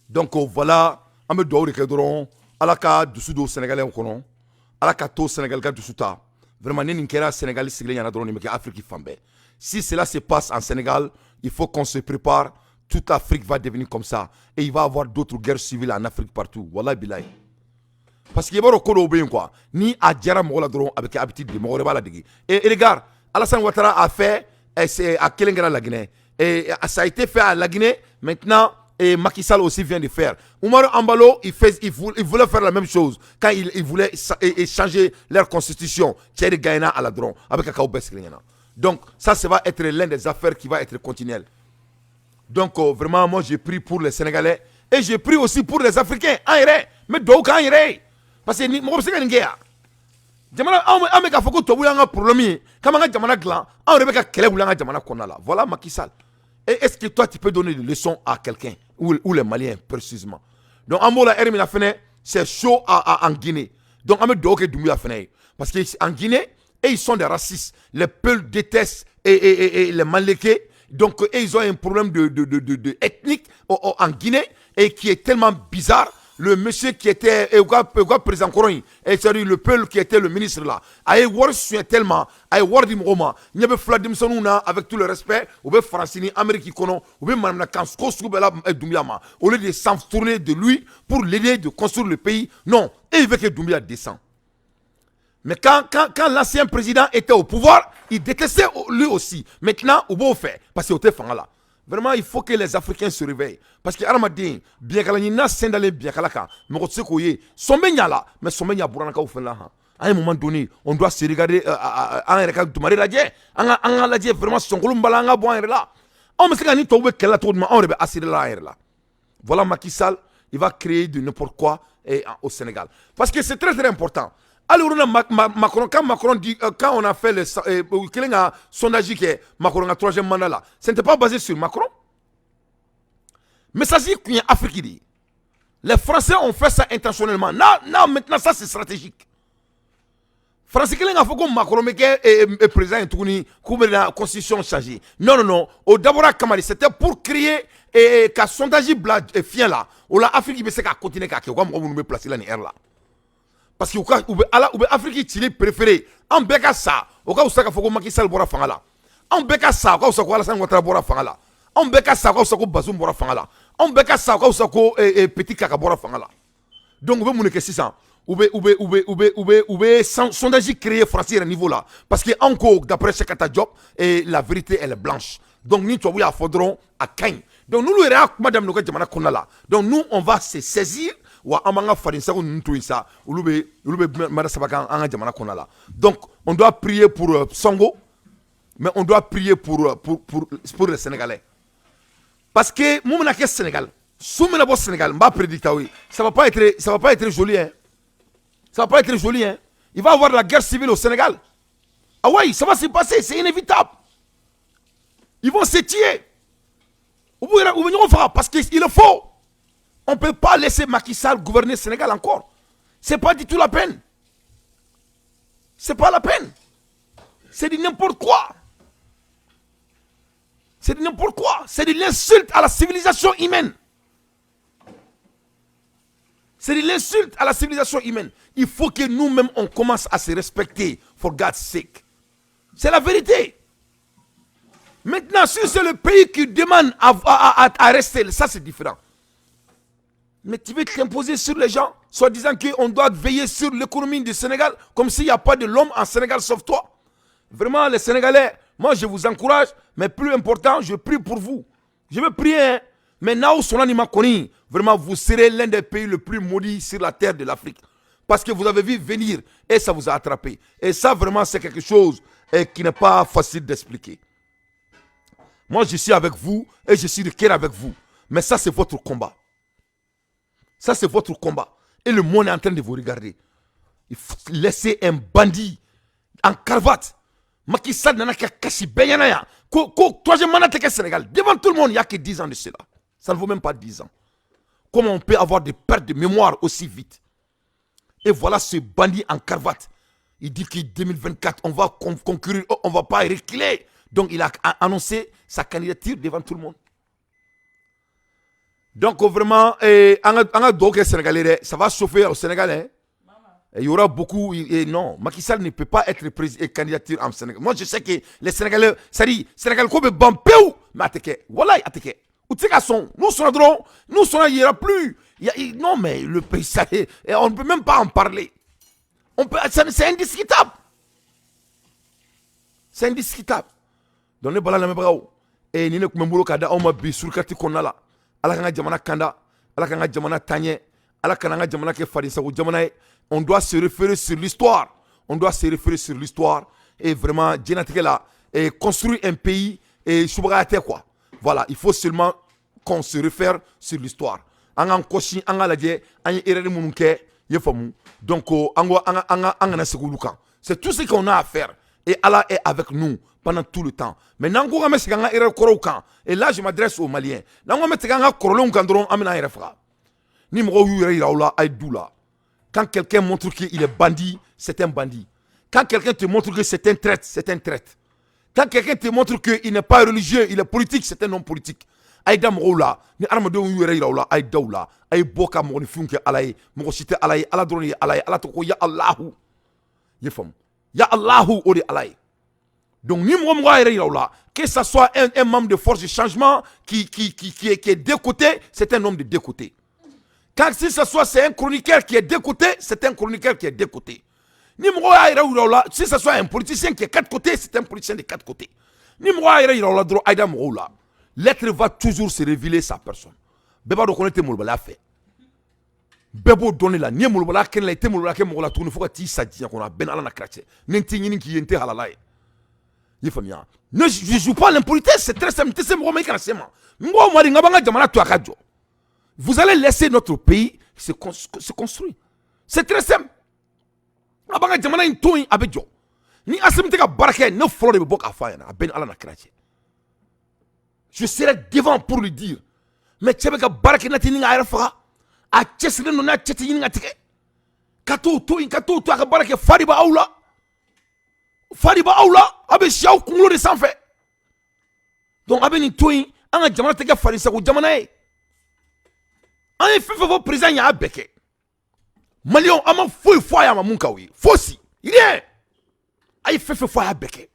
Donc voilà, an bɛ dugawu de kɛ dɔrɔn, Ala ka dusu don Sénégalais kɔnɔ, Ala ka to Sénégal ka dusu ta. Vraiment, ni nin kɛra Sénégal sigilen ɲɛna dɔrɔn, nin bɛ kɛ Afrique fan bɛɛ. Si cela se passe en Sénégal, il faut qu'on se prépare. Toute l'Afrique va devenir comme ça. Et il va y avoir d'autres guerres civiles en Afrique partout. Wallahi bilahi. Parce que i b'a dɔn ko dɔw bɛ yen quoi, ni a diyara mɔgɔ la dɔrɔn, a bɛ kɛ habitude de ye, mɔgɔ wɛrɛ b'a ladege. Et regarde, Alassane Ouattara a fait, c'est a kelen kɛra la Guinée et ça a été fait à la Guinée. Maintenant, et Macky Sall aussi vient de faire. Umaro Embalo, il voulait faire la même chose quand il voulait et changer leur constitution. Cɛ de gagné a la dɔrɔn, a bɛ ka k'aw bɛɛ sigilen ɲɛna. Donc ça va être l'un des affaires qui va être continuelle. Donc vraiment, moi j'ai pris pour les Sénégalais et j'ai pris aussi pour les Africains. An yɛrɛ, n bɛ dugawu k'an yɛrɛ ye. Parce que ni mɔgɔ bɛ se ka nin kɛ yan. Jamana anw an bɛ k'a fɔ ko tubabu y'an ka problème ye, k'an b'an ka jamana dilan, anw yɛrɛ bɛ ka kɛlɛ wuli an ka jamana kɔnɔna la. Voilà Macky Sall. Et est-ce que toi tu peux donner des leçons à quelqu'un ou les Maliens précisément? Donc an b'o la heure min na fɛnɛ, c'est chaud en Guinée. Donc an bɛ dugawu kɛ Doumbouya fɛnɛ ye. Parce que en Guinée, et ils sont des racistes. Les Peuls détestent et les Malinké. Donc, et ils ont un problème de ethnique en Guinée et qui est tellement bizarre. Le monsieur qui était et quoi, président kɔrɔ in, et c'est-à-dire le Peul qui était le ministre là, a ye wari suɲɛ tellement, a ye wari di mɔgɔw ma. Ɲɛ bɛ fila denmisɛnninw na, avec tout le respect, u bɛ Faransi ni Amérique kɔnɔ, u bɛ manamanakan ko sugu bɛɛ la Doumbouya ma. Au lieu de s'en tourner de lui pour l'aider de construire le pays, non, et il veut que Doumbouya descende. Mais quand l'ancien président était au pouvoir, il détestait lui aussi. Maintenant, u b'o fɛ parce que o tɛ fanga la. Vraiment, il faut que les Africains se réveillent. Parce que hadamaden, biɲɛkala ɲinina sen dalen biɲɛkala kan, mɔgɔ tɛ se k'o ye. Sɔn bɛ ɲa la, mais sɔn bɛ ɲa buranakaw fana la han. À un moment donné, on doit se regarder, an yɛrɛ ka dumare lajɛ, an ka lajɛ vraiment sɔnkolon b'a la, an ka bɔ an yɛrɛ la. Anw bɛ se ka ni tɔw bɛ kɛlɛ la cogo jumɛn, anw yɛrɛ bɛ assuré la an yɛrɛ la. Voilà Macky Sall, il va créer de n'importe quoi au Sénégal. Parce que c'est très très important. Hali olu na Macron, quand Macron dit, quand on a fait le kelen ka sondage kɛ Macron ka troisième mandat là, ce n'était pas basé sur Macron. Message kun ye Afrique de ye. Les Français ont fait ça intentionnellement. Non, non, maintenant ça c'est stratégique. Français kelen k'a fɔ ko Macron bɛ kɛ président ye tuguni, k'u bɛna constitution changer. Non, non, non. O dabɔra kama de, c'était pour créer ka sondage bila fiɲɛ la. O la Afrique bɛ se ka continuer k'a kɛ, u ka mɔgɔ minnu bɛ place la nin heure la. Parce que u ka u bɛ ala u bɛ Afrique cili préféré, an bɛɛ ka sa, o ka fisa k'a fɔ ko Macky Sall bɔra fanga la. Anw bɛɛ ka sa, o ka fisa ko Alassane Ouattara bɔra fanga la. Anw bɛɛ ka sa, o ka fisa ko Bazoum bɔra fanga la. Anw bɛɛ ka sa, o ka fisa ko Petit Kaka bɔra fanga la. Donc u bɛ mun de kɛ sisan? U bɛ sondage créer France yɛrɛ niveau la, parce que anw ko, d'après Cheikh Anta Diop, et la vérité elle est blanche. Donc ni tubabu y'a fɔ dɔrɔn, a ka ɲi. Donc n'olu yɛrɛ y'a kuma daminɛ u ka jamana kɔnɔna la, donc nous on va se saisir, wa an b'an ka fadensago ninnu to yen sa, olu bɛ mara saba kan an ka jamana kɔnɔna la. Donc on doit prier pour Sonko, mais on doit prier pour les Sénégalais, parce que mun bɛna kɛ Sénégal, su bɛna bɔ Sénégal, n b'a prédicter aw ye, ça va pas être joli hein, ça va pas être joli hein. Il va y avoir la guerre civile au Sénégal. Ah oui, ça va se passer, c'est inévitable. Ils vont se tuer, u bɛ ɲɔgɔn faga, parce que il le faut. On ne peut pas laisser Macky Sall gouverner le Sénégal encore. C'est pas du tout la peine. C'est pas la peine. C'est du n'importe quoi. C'est du n'importe quoi. C'est de l'insulte à la civilisation humaine. C'est de l'insulte à la civilisation humaine. Il faut que nous-mêmes, on commence à se respecter, for God's sake. C'est la vérité. Maintenant, si c'est le pays qui demande à rester, ça c'est différent. Mais tu veux t'imposer sur les gens, soit disant qu'on doit veiller sur l'économie du Sénégal, comme s'il n'y a pas de l'homme en Sénégal sauf toi. Vraiment, les Sénégalais, moi je vous encourage, mais plus important, je prie pour vous. Je veux prier, hein. Mais n'aw sɔnna nin ma kɔni, vraiment vous serez l'un des pays les plus maudits sur la terre de l'Afrique. Parce que vous avez vu venir et ça vous a attrapé. Et ça, vraiment, c'est quelque chose qui n'est pas facile d'expliquer. Moi, je suis avec vous et je suis de cœur avec vous. Mais ça, c'est votre combat. Ça, c'est votre combat. Et le monde est en train de vous regarder. Il faut laisser un bandit en cravate. Macky Sall nana ka kasi bɛɛ ɲɛna yan ko troisième mandat tɛ kɛ Sénégal devant tout le monde. Il n'y a que 10 ans de cela. Ça ne vaut même pas 10 ans. Comment on peut avoir des pertes de mémoire aussi vite? Et voilà ce bandit en cravate. Il dit que 2024, on va concourir, on ne va pas reculer. Donc il a annoncé sa candidature devant tout le monde. Donc vraiment, an ka dugawu kɛ Sénégalais, ça va chauffer au Sénégal, hein. Et il y aura beaucoup. Et non, Macky Sall ne peut pas être président candidature en Sénégal. Moi, je sais que les Sénégalais, ça dit, Sénégal, ko bɛ ban pewu, mais a tɛ kɛ. Voilà, a tɛ kɛ. U tɛ se ka sɔn. N'u sɔnna dɔrɔn, n'u sɔnna, il n'y aura plus. Non, mais le pays, ça, et on ne peut même pas en parler. C'est indiscutable. C'est indiscutable. Donc, ne bala lamɛnbagaw, e ni ne tun bɛ n bolo k'a da aw ma bi surukati kɔnɔna la. Ala k'an ka jamana kanda, Ala k'an ka jamana taaɲɛ, Ala kana an ka jamana kɛ fadensago jamana ye. On doit se référer sur l'histoire. On doit se référer sur l'histoire et vraiment diɲɛnatigɛ la et construire un pays et subagaya tɛ quoi. Voilà, il faut seulement qu'on se réfère sur l'histoire. An k'an kɔsi, an k'a lajɛ an ye erreur minnu kɛ, i ye faamu. Donc an ko an kana segin olu kan. C'est tout ce qu'on a à faire et Allah est avec nous pendant tout le temps. Mais n'an ko k'an bɛ segin an ka erreur kɔrɔw kan, et là je m'adresse aux Maliens, n'an ko an bɛ segin an ka kɔrɔlenw kan dɔrɔn, an bɛna an yɛrɛ faga. Ni mɔgɔw y'u yɛrɛ yira aw la, a ye d'u la. Quand quelqu'un montre qu'il est bandit, c'est un bandit. Quand quelqu'un te montre que c'est un traître, c'est un traître. Quand quelqu'un te montre qu'il n'est pas religieux, il est politique, c'est un homme politique. A ye da mɔgɔw la. Ni adamadenw y'u yɛrɛ yira aw la, a ye da u la. A ye bɔ ka mɔgɔninfinw kɛ Ala ye. Mɔgɔ si tɛ Ala ye, Ala dɔrɔn de ye Ala ye. Ala tɔgɔ ko ya Alahu, i ye faamu, ya Alahu, o de ye Ala ye. Donc ni mɔgɔ mɔgɔ y'a yɛrɛ yira aw la, que ça soit un membre de force de changement qui est deux côtés, c'est un homme de deux côtés. Quand si ce soit c'est un chroniqueur qui est deux côtés, c'est un chroniqueur qui est deux côtés. Ni mɔgɔ y'a yɛrɛ yira aw la, si ce soit un politicien qui est quatre côtés, c'est un politicien de quatre côtés. Ni mɔgɔ y'a yɛrɛ yira aw la dɔrɔn, a ye da mɔgɔw la. L'être va toujours se révéler sa personne. Bɛɛ b'a dɔn ko ne tɛ molobaliya fɛ. Bɛɛ b'o dɔn ne la. N'i ye molobaliya kɛ ne la, i tɛ molobaliya kɛ mɔgɔ la tuguni fo ka t'i sa diɲɛ kɔnɔ. A bɛɛ ni Ala na kira cɛ. Ni n t'i ɲini k'i ye, n tɛ halala ye. I ye faamuya? Ne, je joue pas l'impolitesse, c'est très simple. N tɛ se mɔgɔ ma, i kana se ma. N ko ma de, n ka b'an ka jamana to a ka jɔ. Vous allez laisser notre pays se construire. C'est très simple. A b'an ka jamana in to yen, a bɛ jɔ. Ni Assimi tɛ ka baara kɛ, ne fɔlɔ de bɛ bɔ k'a fɔ a ɲɛna. A bɛɛ ni Ala na kira cɛ. Je serai devant pour lui dire. Mais cɛ bɛ ka baara kɛ n'a tɛ ɲini k'a yɛrɛ faga. A cɛsirilen don n'a cɛ tɛ ɲini ka tigɛ. Ka t'o to yen, ka t'o to a ka baara kɛ. Fa de b'aw la. Fa de b'aw la. A bɛ si aw kunkolo de sanfɛ. Donc a bɛ nin to yen, an ka jamana tɛ kɛ fadensago jamana ye. An ye fɛn fɛn fɔ président y'a bɛɛ kɛ. Maliyɛnw, an ma foyi fɔ a ye a ma mun k'aw ye. Fosi. Rien. A ye fɛn fɛn fɔ a y'a bɛɛ kɛ.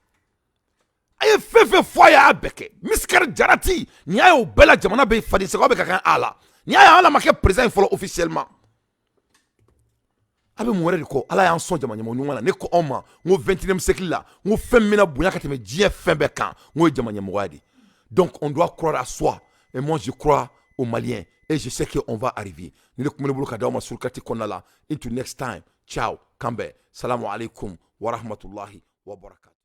A ye fɛn fɛn fɔ a y'a bɛɛ kɛ. Misikari jarati nin y'a ye o bɛɛ la, jamana bɛ fadensago bɛ ka kan a la. Nin y'a ye, Ala ma kɛ président ye fɔlɔ officiellement. A bɛ mun wɛrɛ de kɔ? Ala y'an sɔn jama ɲɛmɔgɔ ɲuman na. Ne ko aw ma n ko 21e siècle la, n ko fɛn min bɛna bonya ka tɛmɛ diɲɛ fɛn bɛɛ kan, n k'o ye jama ɲɛmɔgɔya de. Donc on doit croire à soi et moi je crois aux Maliens et je sais qu'on va arriver. Ni ne tun bɛ ne bolo ka d'aw ma surukati kɔnɔna la. Until next time, ciao, k'an bɛn, salamu alaikum wa rahmatulahi wa barakatuh.